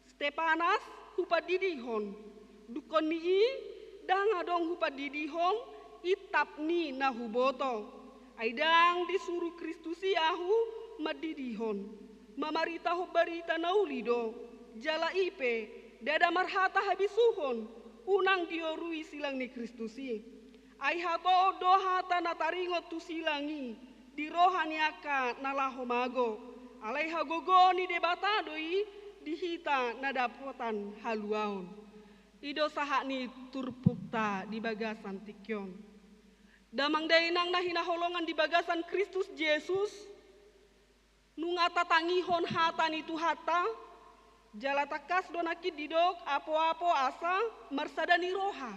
Stepanas hupandidihon. Dungkon ni i, ndang adong hupandidihon, intap ni na huboto. Ai ndang disuru Kristus i ahu mandidihon. Mamaritahon barita na uli do, jala i pe, ndada marhata habisuhon, unang diorui silang ni Kristus i. Ai hatoon do hata na taringot tu silang i, di roha ni angka na laho mago, alai hagogoon ni Debata do i di hita na dapotan haluaon. I do sahat ni turpukta di bagasan tingki on. Damang dainang na hinaholongan di bagasan Kristus Jesus, nunga tatangihon hata ni Tuhanta, jala tangkas do nangkin didok apoapo asa marsada ni roha.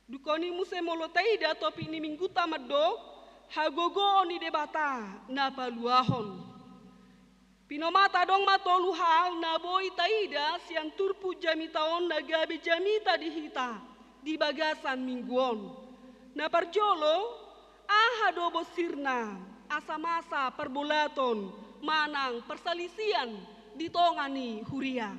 Dungkon i muse molo taida topik ni Minggunta mandok, hagogoon ni Debata na paluahon. Pinomata adong ma tolu hal na boi taida sian turpuk jamita on na gabe jamita di hita di bagasan Minggu on. Na parjolo, aha do bosirna asa masa parbolaton manang parsalisian di tonga ni huria?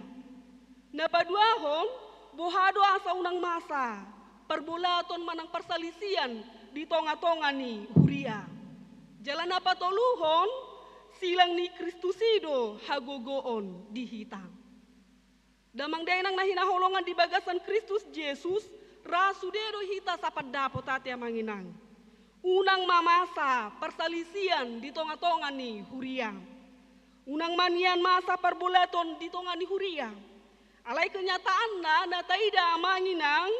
Na paduahon, boha do asa unang masa parbolaton manang parsalisian di tongatonga ni huria? Jala na patoluhon, silang ni Kristus i do hagogoon di hita. Damang dainang na hinaholongan di bagasan Kristus Jesus, ra sude do hita sapandapot ate amang inang. Unang ma masa parsalisian di tongatonga ni huria. Unang ma nian masa parbolaton di tonga ni huria. Alai kenyataanna na taida amang inang,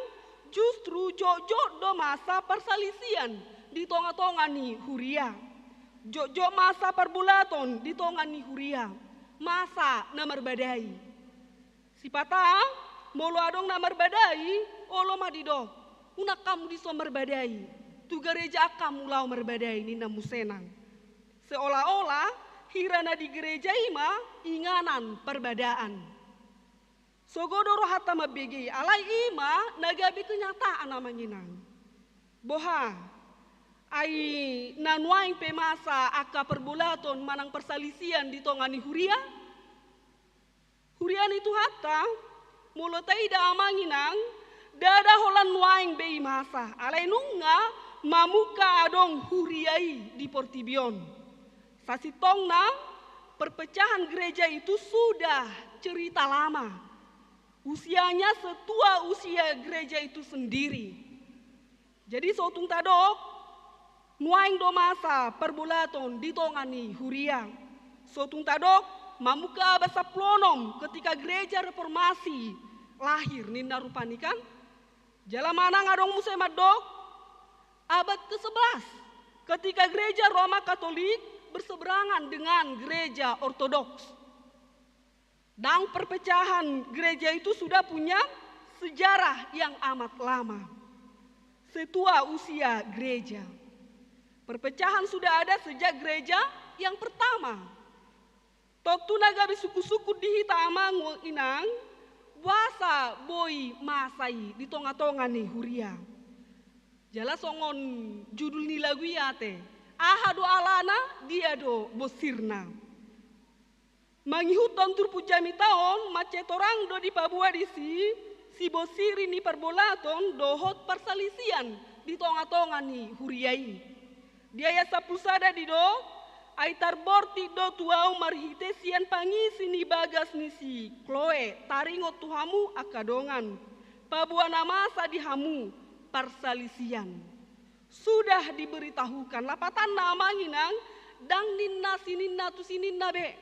justru jotjot do masa parsalisian di tongatonga ni huria. Jotjot masa parbolaton di tonga ni huria. Masa na marbadai. Sipata, molo adong na marbadai, olo ma didok, unang hamu dison marbadai, tu gareja hamu laho marbadai ninna muse nang. Seolah-olah hira na di gareja i ma inganan parbadaan. Sogo do rohanta mambege, alai i ma na gabe kenyataan amang inang. Boha, ai na nuaeng pe masa angka parbolaton manang parsalisian di tonga ni huria? Huria ni Tuhanta, molo taida amang inang, ndada holan nuaeng be i masa, alai nunga mamungka adong huria i di portibi on. Sasintongna, perpecahan gereja itu sudah cerita lama. Usianya setua usia gereja itu sendiri. Jadi so tung tadok, nuaeng do masa parbolaton di tonga ni huria. So tung tadok, Mamungka abad sampulu onom ketika gereja reformasi lahir ninna rupani kan. Jala manang adong muse mandok abad kesebelas ketika gereja Roma Katolik berseberangan dengan gereja Ortodoks. Dan perpecahan gereja itu sudah punya sejarah yang amat lama. Setua usia gereja. Perpecahan sudah ada sejak gereja yang pertama. Tontu na gabe sungkun-sungkun di hita amang inang, boasa boi masa i di tonga-tonga ni huria. Jala songon judul ni lagu i ate, aha do alana, dia do bosirna. Mangihuthon turpuk jamita on, mansai torang do dipaboa disi, sibosiri ni parbolaton dohot parsalisian di tonga-tonga ni huria i. Di ayat sampulu sada didok, ai tarbortik do tu ahu marhite sian pangisi ni bagas ni si Kloe, taringot tu hamu angka dongan, paboa na masa di hamu parsalisian. Sudah diberitahukan, lapatanna amang inang, ndang ninna sininna tu sininna be.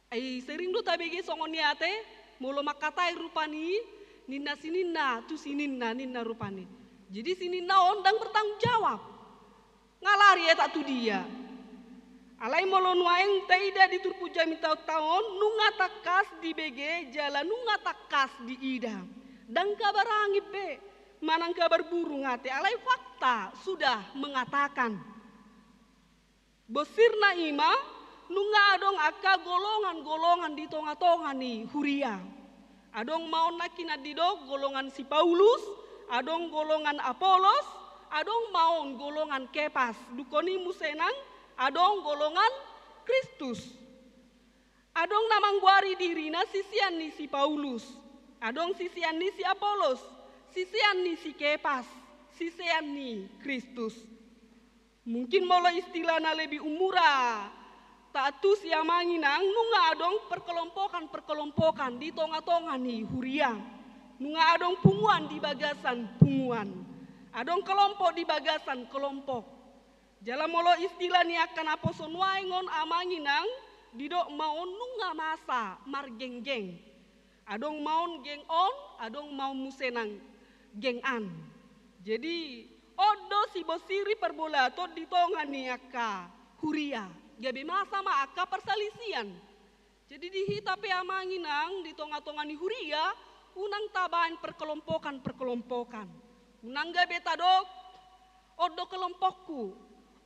Ai sering do tabege songon i ate, molo mangkatai rupani, ninna sininna tu sininna, ninna rupani. Jadi sininna on ndang bertanggung jawab. Ngalari eta tu dia. Alai molo nuaeng taida di turpuk jamita on, nunga tangkas dibege, jala nunga tangkas diida. Ndang kabar angin be, manang kabar burung ate, alai fakta sudah mengatakan. Bosirna i ma, nunga adong angka golongan-golongan di tonga-tonga ni huria. Adong ma on nangkinan didok golongan si Paulus, adong golongan Apolos, adong ma on golongan Kepas, dungkon i muse nang adong golongan Kristus. Adong na manggoari dirina sisean ni si Paulus, adong sisean ni si Apolos, sisean ni si Kepas, sisean ni Kristus. Mungkin molo istilah na lebih umura taantusi amang inang, nunga adong perkelompokan-perkelompokan di tonga-tonga ni huria. Nunga adong punguan di bagasan punguan. Adong kelompok di bagasan kelompok. Jala molo istilah ni angka naposo nuaeng on amang inang, didok ma on nunga masa margeng-geng. Adong ma on geng on, adong ma on muse nang geng an. Jadi on do sibosiri parbolaton di tonga ni angka huria. Gabe masa ma angka parsalisian. Jadi di hita pe amang inang di tonga-tonga ni huria, unang tabaen perkelompokan-perkelompokan. Unang gabe tadok, on do kelompokku,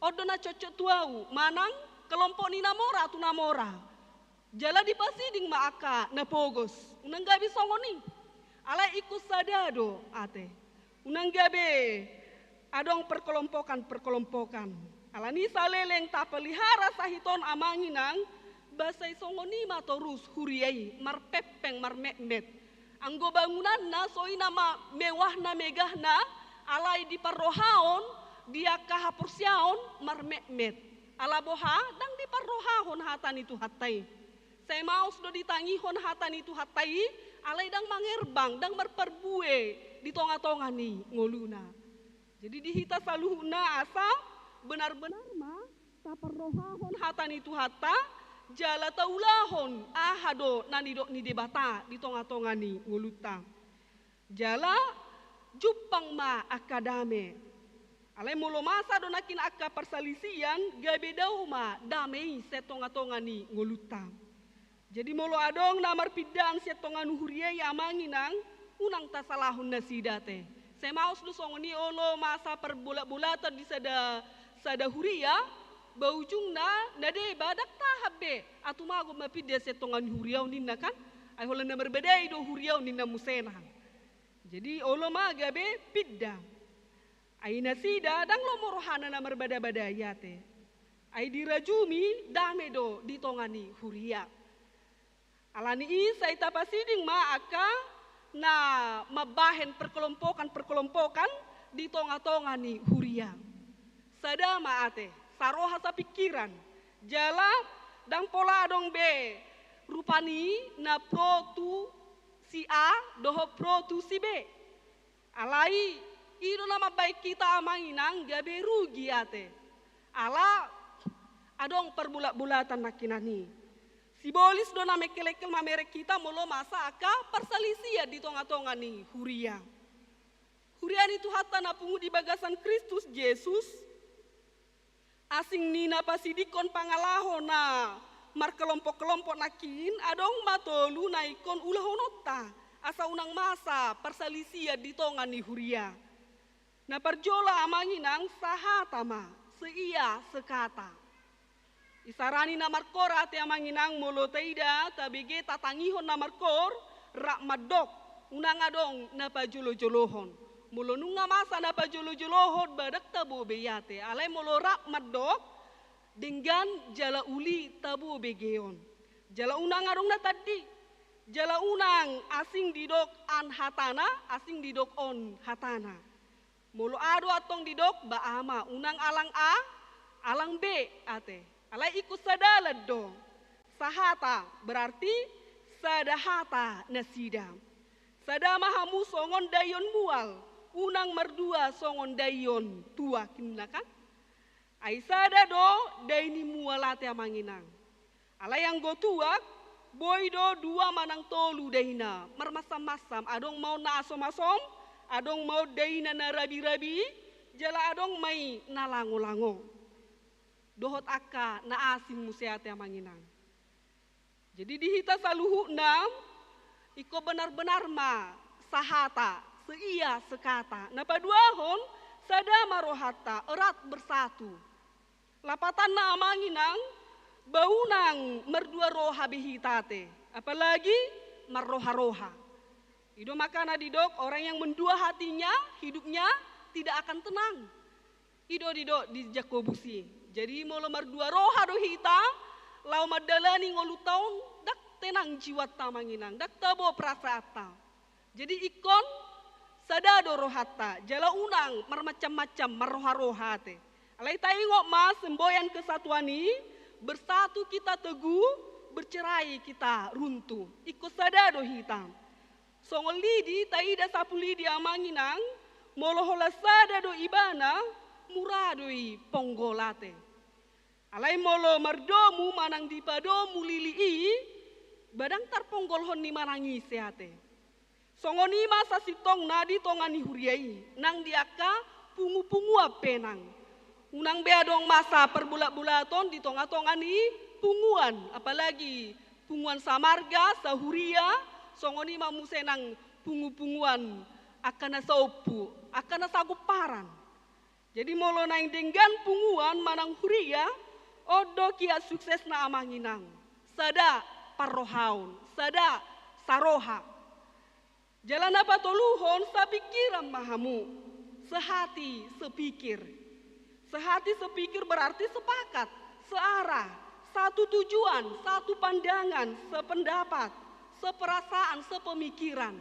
on do na cocok tu ahu, manang kelompok ni na mora tu na mora. Jala dipasiding ma angka na pogos. Unang gabe songon i. Alai ingkon sada do ate. Unang gabe adong perkelompokan-perkelompokan. Alani saleleng tapelihara sahit on amang inang, ba sai songon i ma torus huria i, marpengpeng, marmetmet. Anggo bangunanna so i nama mewahna, megahna, alai di parrohaon, di angka haporseaon marmetmet. Ala boha, ndang diparrohahon hata ni Tuhanta i. Sai maos do ditangihon hata ni Tuhanta i, alai ndang mangerbang, ndang marparbue di tonga-tonga ni ngoluna. Jadi di hita saluhutna asa benar-benar ma taparrohahon hata ni Tuhanta, jala taulahon aha do na nidok ni Debata di tonga-tonga ni ngolunta. Jala jumpang ma angka dame. Alai molo masa do nangkin angka parsalisian, gabe dao ma dame i sian tonga-tonga ni ngolunta. Jadi molo adong na marpindaan sian tonga ni huria i amang inang, unang tasalahon nasida ate. Sai maos do songon i olo masa parbolat-bolatan di sada, sada huria, ba ujungna na deba ndang tahan be, atumagon ma pinda sian tonga ni huria on ninna kan, ai holan na marbadai do huria on ninna muse nang. Jadi olo ma gabe pinda. Ai nasida ndang lomo rohana na marbada-badai ate. Ai dirajumi dame do di tonga ni huria. Alani i sai tapasiding ma angka na mambahen perkelompokan-perkelompokan di tonga-tonga ni huria. Sada ma ate, saroha sapingkiran. Jala ndang pola adong be rupani na pro tu si A dohot pro tu si B. Alai i do na mambahen hita amang inang gabe rugi ate. Ala adong parbolat-bolatan nangkinan i. Tibolis do na mengkelengkel mamereng hita molo masa angka parsalisian di tongatonga ni huria. Huria ni Tuhanta na pungu di bagasan Kristus Jesus, asing ni na pasidingkon pangalaho na markelompokkelompok nangkin, adong ma tolu na ingkon ulahononta, asa unang masa parsalisian di tonga ni huria. Na parjolo amang inang sahata ma, seia sekata. Isarani na markoor ate amang inang molo taida, tabege, tatangihon na markoor, rap mandok, unang adong na pajolojolohon. Molo nunga masa na pajolojolohon, ba ndang tabo be i ate. Alai molo rap mandok, denggan jala uli tabo begeon. Jala unang adong na tandi. Jala unang asing didok an hatana, asing didok on hatana. Molo a do antong didok, ba a ma, unang alang a, alang b ate. Alai ingkon sadalan do. Sahata, berarti sada hata nasida. Sada ma hamu songon daion mual, unang mardua songon daion tuak, ninna kan? Ai sada do dai ni mual ate amang inang. Alai anggo tuak, boi do dua manang tolu daina, marmansam-mansam, adong ma on na asom-asom, adong ma on daina na rabi-rabi, jala adong ma i na lango-lango. Dohot angka na asing muse ate amang inang. Jadi di hita saluhutna, ingkon benar-benar ma sahata, seia sekata. Na paduahon, sada ma rohanta, erat bersatu. Lapatanna amang inang, ba unang mardua roha be hita ate, apalagi marroha-roha. I do makana didok, orang yang mendua hatinya, hidupnya tidak akan tenang. I do didok di Jakobus i. Jadi molo mardua roha do hita, laho mandalani ngolunta on, ndang tenang jiwanta amang inang, ndang tabo perasaanta. Jadi ingkon sada do rohanta, jala unang marmacam-macam, marroha-roha ate. Alai taingot ma semboyan kesatuan i, bersatu kita teguh, bercerai kita runtuh. Ingkon sada do hita. Songon lidi taida sapu lidi amang inang, molo holan sada do ibana, mura do i ponggol ate. Alai molo mardomu manang dipadomu lili i, ba ndang tarponggolhon ni manang ise ate. Songon i ma sasintongna di tonga ni huria i, nang di angka pungu-punguan pe nang. Unang be adong masa parbulat-bulaton di tonga-tonga ni punguan, apalagi punguan samarga, sahuria, songon i ma muse nang pungu-punguan angka na saompu, angka na sagomparan. Jadi molo naeng denggan punguan manang huria, on do kiat suksesna amang inang. Sada parrohaon, sada saroha. Jala na patoluhon, sapingkiran ma hamu, sehati sepikir. Sehati sepikir berarti sepakat, searah, satu tujuan, satu pandangan, sependapat, seperasaan, sepemikiran.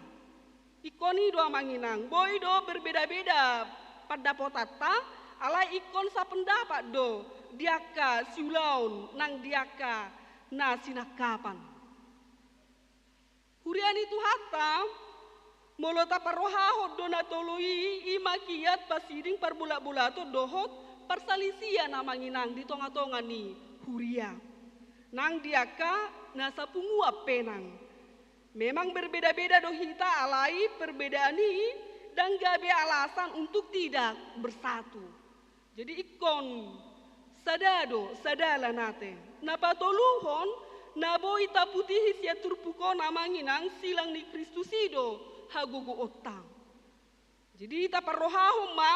Ingkon i do amang inang, boi do berbeda-beda pandapotanta, alai ingkon sapendapat do di angka siulaon nang di angka na sinangkapan. Huria ni Tuhanta, molo taparrohahon do na tolu i, i ma kiat pasiding parbulat-bulaton dohot parsalisian amang inang di tonga-tonga ni huria. Nang di angka na sapunguan pe nang. Memang berbeda-beda do hita, alai perbedaan i ndang gabe alasan untuk tidak bersatu. Jadi ingkon sada do, sadalan ate. Na patoluhon, na boi taputihi sian turpuk on amang inang, silang ni Kristus i do hagogoonta. Jadi taparrohahon ma,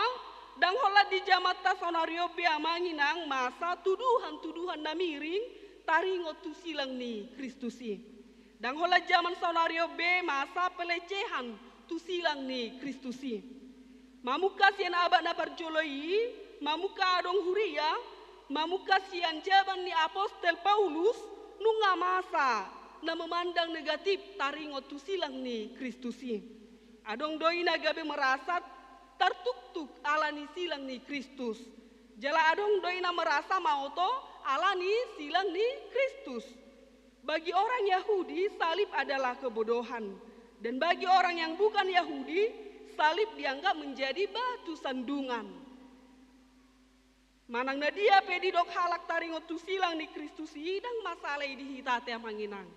ndang holan di jamanta saonari on be amang inang masa tuduhan-tuduhan na miring taringot tu silang ni Kristus i. Ndang holan jaman saonari on be masa pelecehan tu silang ni Kristus i. Mamungka sian abad na parjolo i, mamungka adong huria, mamungka sian jaman ni apostel Paulus, nunga masa na memandang negatif taringot tu silang ni Kristus i. Adong do i na gabe merasa tartuktuk ala ni silang ni Kristus. Jala adong do i na merasa maoto ala ni silang ni Kristus. Bagi orang Yahudi, salib adalah kebodohan. Dan bagi orang yang bukan Yahudi, salib dianggap menjadi batu sandungan. Manang na dia pe didok halak taringot tu silang ni Kristus i, ndang masalah i di hita ate amang inang.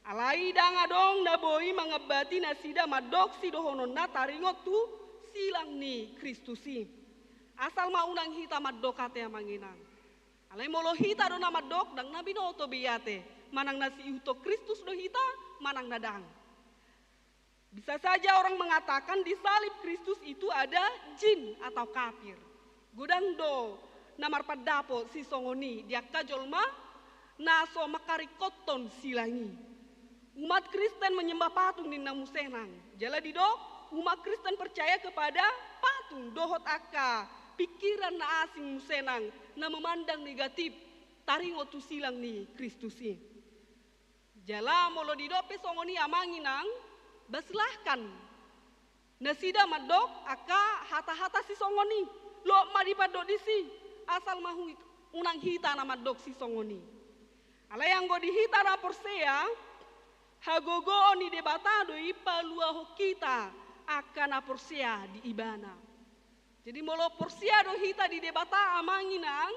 Alai ndang adong na boi mangambati nasida mandok sidohononna taringot tu silang ni Kristus i. Asal ma unang hita mandok ate amang inang. Alai molo hita do na mandok, ndang na binoto be i ate, manang na siihuthon Kristus do hita, manang na ndang. Bisa saja orang mengatakan di salib Kristus itu ada jin atau kafir. Godang do na marpandapot sisongon i di angka jolma na so mangkaringkothon silang i. Umat Kristen menyembah patung ninna muse nang. Jala didok, umat Kristen percaya kepada patung dohot angka pikiran na asing muse nang na memandang negatif taringot tu silang ni Kristus i. Jala molo didok pe songon i amang inang, ba silahkan nasida mandok angka hata-hata sisongon i, lot ma dipandok disi, asal ma hu-, unang hita na mandok sisongon i. Alai anggo di hita na porsea, hagogoon ni Debata do i paluahon hita angka na porsea di Ibana. Jadi molo porsea do hita di Debata amang inang,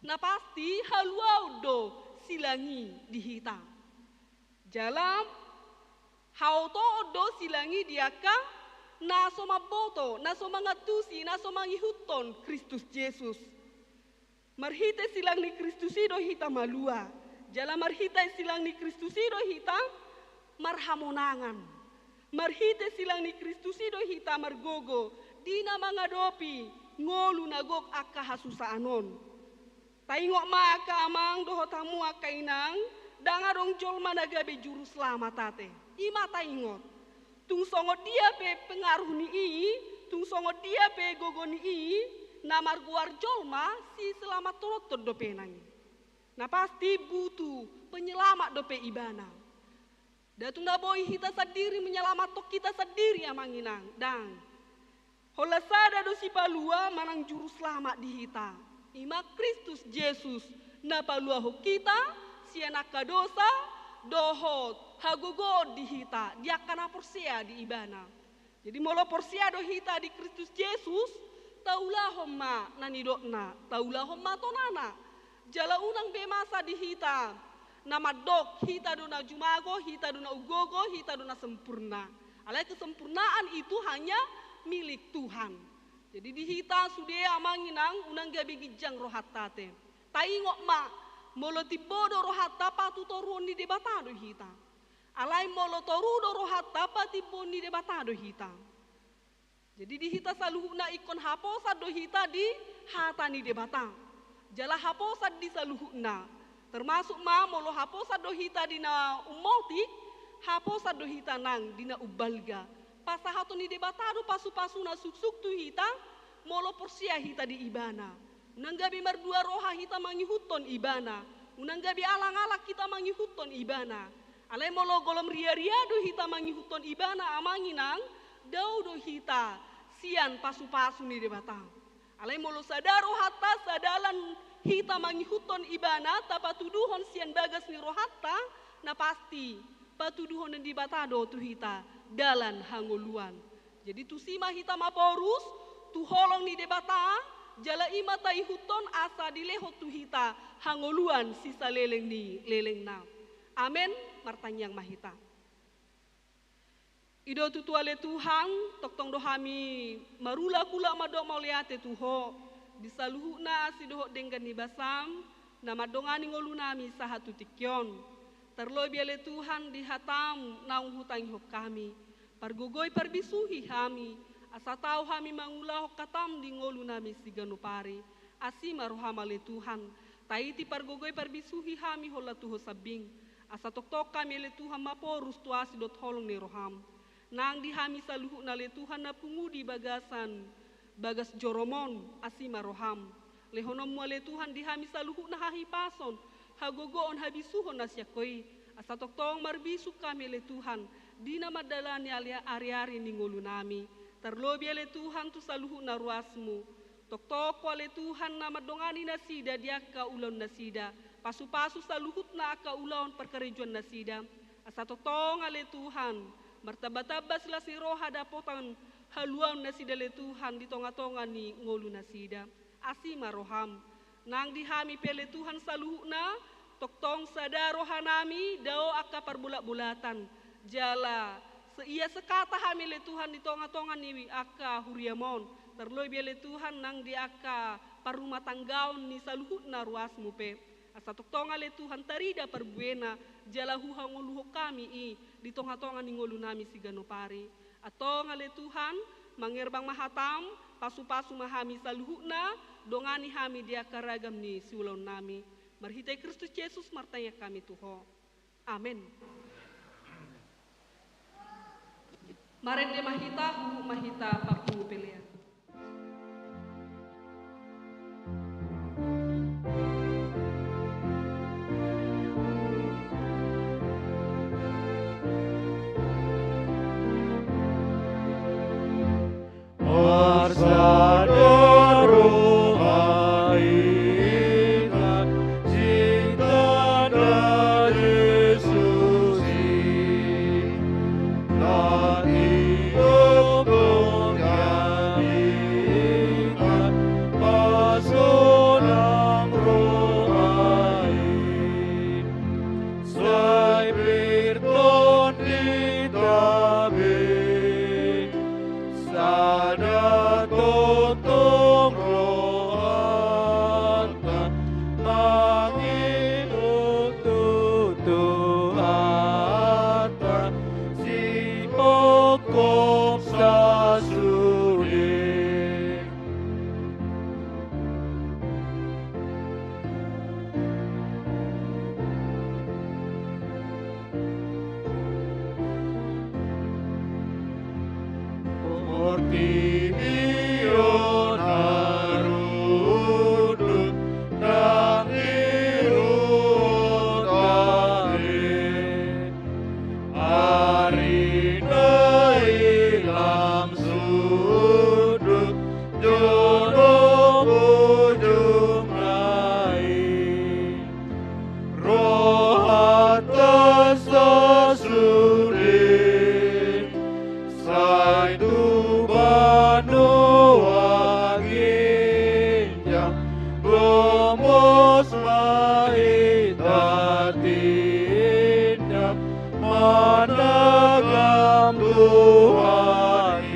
na pasti haluaon do silang i di hita. Jala haotoon do silang i di angka na so mamboto, na so mangantusi, na so mangihuthon Kristus Jesus. Marhite silang ni Kristus i do hita malua. Jala marhite silang ni Kristus i do hita marhamonangan. Marhite silang ni Kristus i do hita margogo di na mangadopi ngolu na gok angka hasusaan on. Taingot ma angka amang dohot hamu angka inang, ndang adong jolma na gabe juru selamat ate. I ma taingot. Tung songon dia pe pengaruh ni i, tung songon dia pe gogo ni i, na margoar jolma, siselamathonon dope nang i. Na pasti butuh penyelamat dope ibana. Ndang tung na boi hita sandiri menyelamatkan kita sandiri amang inang, ndang. Holan sada do sipalua manang juru selamat di hita. I ma Kristus Jesus na paluahon hita sian angka dosa dohot hagogoon di hita di angka na porsea di Ibana. Jadi molo porsea do hita di Kristus Jesus, taulahon ma na nidokna, taulahon ma tonana. Jala unang be masa di hita na mandok hita do na jumago, hita do na umgogo, hita do na sempurna. Alai kesempurnaan itu hanya milik Tuhan. Jadi di hita sude amang inang unang gabe ginjang rohanta ate. Taingot ma, molo timbo do rohanta patutoruon ni Debata do hita. Alai molo toru do rohanta patimboon ni Debata do hita. Jadi di hita saluhutna ingkon haposan do hita di hata ni Debata. Jala haposan di saluhutna. Termasuk ma molo haposan do hita di na ummotik, haposan do hita nang di na umbalga. Pasahaton ni Debata do pasupasu na suksuk tu hita, molo porsea hita di Ibana. Unang gabe mardua roha hita mangihuthon Ibana. Unang gabe alangalang hita mangihuthon Ibana. Alai molo golom riaria do hita mangihuthon Ibana amang inang, dao do hita sian pasupasu ni Debata. Alai molo sada rohanta, sadalan hita mangihuthon Ibana, tapatuduhon sian bagas ni rohanta, na pasti patuduhon ni Debata do tu hita dalan hangoluan. Jadi tusi ma hita maporus tu holong ni Debata, jala i ma taihuthon asa dilehon tu hita hangoluan sisaleleng ni lelengna. Amen. Martangiang ma hita. I do tutu ale Tuhan, tongtong do hami marulak-ulak mandok mauliate tu Ho di saluhutna asi dohot denggan ni basaM na mandongani ngolunami sahat tu tingki on. Tarlobi ale Tuhan di hataM naung hutangihon hami. Pargogoi parbisuhi hami, asa tau hami mangulahon hataM di ngolunami siganup ari. Asi ma rohaM ale Tuhan, taiti pargogoi parbisuhi hami holan tu Ho sambing. Asa tongtong hami ale Tuhan maporus tu asi dohot holong ni rohaM. Nang di hami saluhutna ale Tuhan na pungu di bagasan bagas joroM on, asi ma rohaM. LehononMu ale Tuhan di hami saluhutna hahipason, hagogoon, habisuhon na sian Ho i. Asa tongtong marbisuk hami ale Tuhan, di na mandalani ale-, ari-ari ni ngolunami. Tarlobi ale Tuhan tu saluhutna ruasMu. Tongtong Ho ale Tuhan na mandongani nasida di angka ulaon nasida. Pasupasu saluhutna angka ulaon parkarejoan nasida. Asa tongtong ale Tuhan, martamba-tamba silas ni roha dapotan haluaon nasida ale Tuhan di tonga-tonga ni ngolu nasida. Asi ma roham. Nang di hami pe ale Tuhan saluhutna, tongtong sada rohanami dao angka parbolatbolatan. Jala, se-, ia sekata hami ale Tuhan di tongatonga ni angka huriam on. Tarlobi ale Tuhan nang di angka parrumatanggaon ni saluhutna ruasmu pe. Asa tongtong ale Tuhan tarida parbuena, jala huhangoluhon hami i di tongatonga ni ngolunami siganup ari. Antong ale Tuhan, mangerbang ma hatam, pasupasu ma hami saluhutna, dongani hami di angka ragam ni siulaonnami. Marhite Kristus Jesus martangiang hami tu Ho. Amen. Marende ma hita, huhut ma hita pampungu pelean. Marsada roha hita, sitanda Jesus i, na tongtong hita pasonang roha i. Sai pir tondita be, sada tongtong rohanta, mangihut tu Tuhanta, sihophop sasude. Portibi on harundut nang di huta be. Ari na ilam sundut jolo bujung nai. Rohanta sasude sai tu banua ginjang, gomos ma hita tindak managam Tuhan i.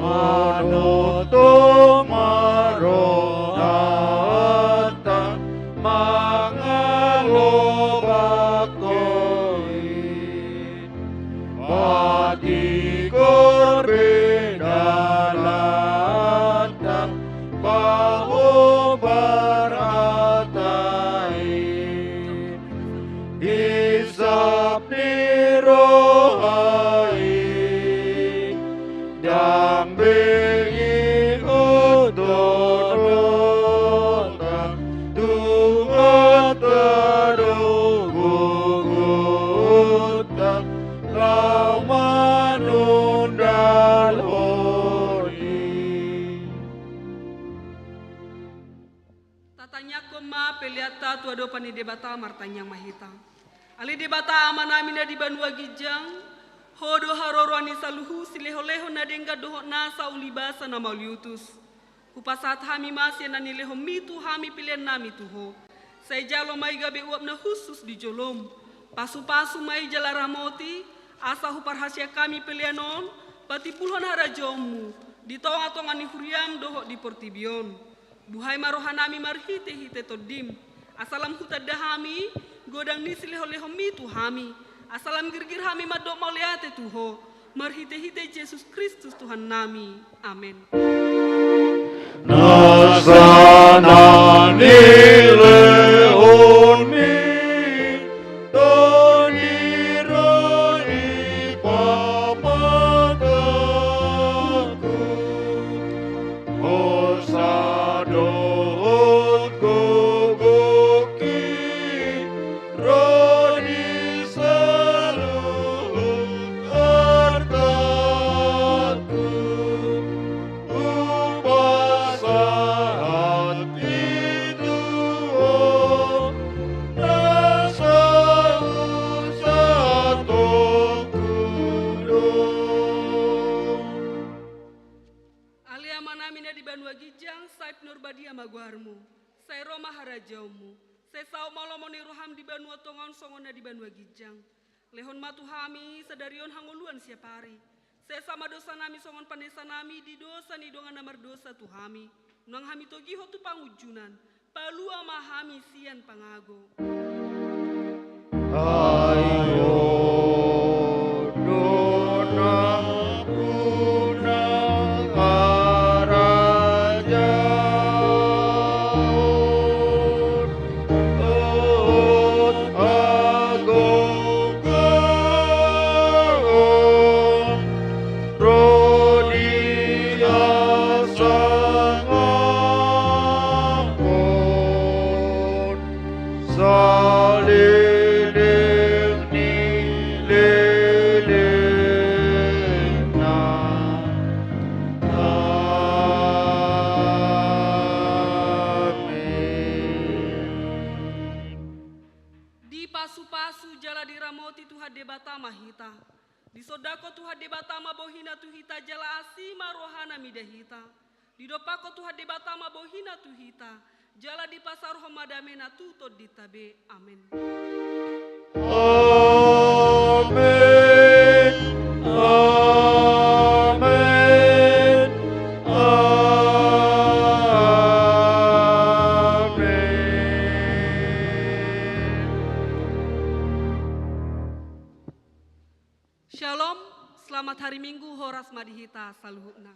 Manoto ma rohanta mangalobak Ho i. Patigor be dalanta, pahombar hata i. Hisap ni roha i, ndang be ihut dohononta, Tuhanta do gogonta, laho manundalhon i. Tatangiangkon ma peleanta tu adopan ni Debata, martangiang ma hita. Ale Debata Amanami na di banua ginjang, Ho do haroroan ni saluhut silehonlehon na denggan dohot nasa ulibasa na mauliutus. Hupasahat hami ma sian na nilehonMi tu hami peleannami tu Ho. Sai jalo ma i gabe uap na hushus di joloM. Pasupasu ma i jala ramoti, asa huparhaseang hami pelean on patimbulhon harajaonMu di tongatonga ni huriaM dohot di portibi on. Buhai ma rohanami marhitehite TondiM, asa lam hutanda hami godang ni silehonlehonMi tu hami, asa lam girgir hami mandok mauliate tu Ho. Marhitehite Jesus Kristus Tuhannami. Amen. Nasa na nilehonmi, tondiro ni pamatangku, hosa dohot gogongki, ro di saluhut artangku, hupasahat i tu Ho, na saut sahatongku do. Ale Amanami na di banua ginjang, sai pinarbadia ma goarmu. Sai ro ma harajaonmu. Sai saut ma lomo ni roham di banua tonga on songon na di banua ginjang. Lehon ma tu hami sadari on hangoluan siapari. Sesa ma dosanami songon panesanami di dosa ni dongan na mardosa tu hami. Unang hami togihon tu pangunjunan. Palua ma hami sian pangago. Ai Ho do nampuna, harajaon dohot hagogoon, ro di hasangapon saleleng ni lelengna. Amen. Dipasupasu jala diramoti Tuhan Debata ma hita. Disondangkon Tuhan Debata ma bohina tu hita jala asi ma rohana mida hita. Didompakkon Tuhan Debata ma bohina tu hita, jala dipasaorhon ma damena tu tondinta be. Amen. Amen. Amen. Shalom, selamat hari Minggu, horas ma di hita saluhutna.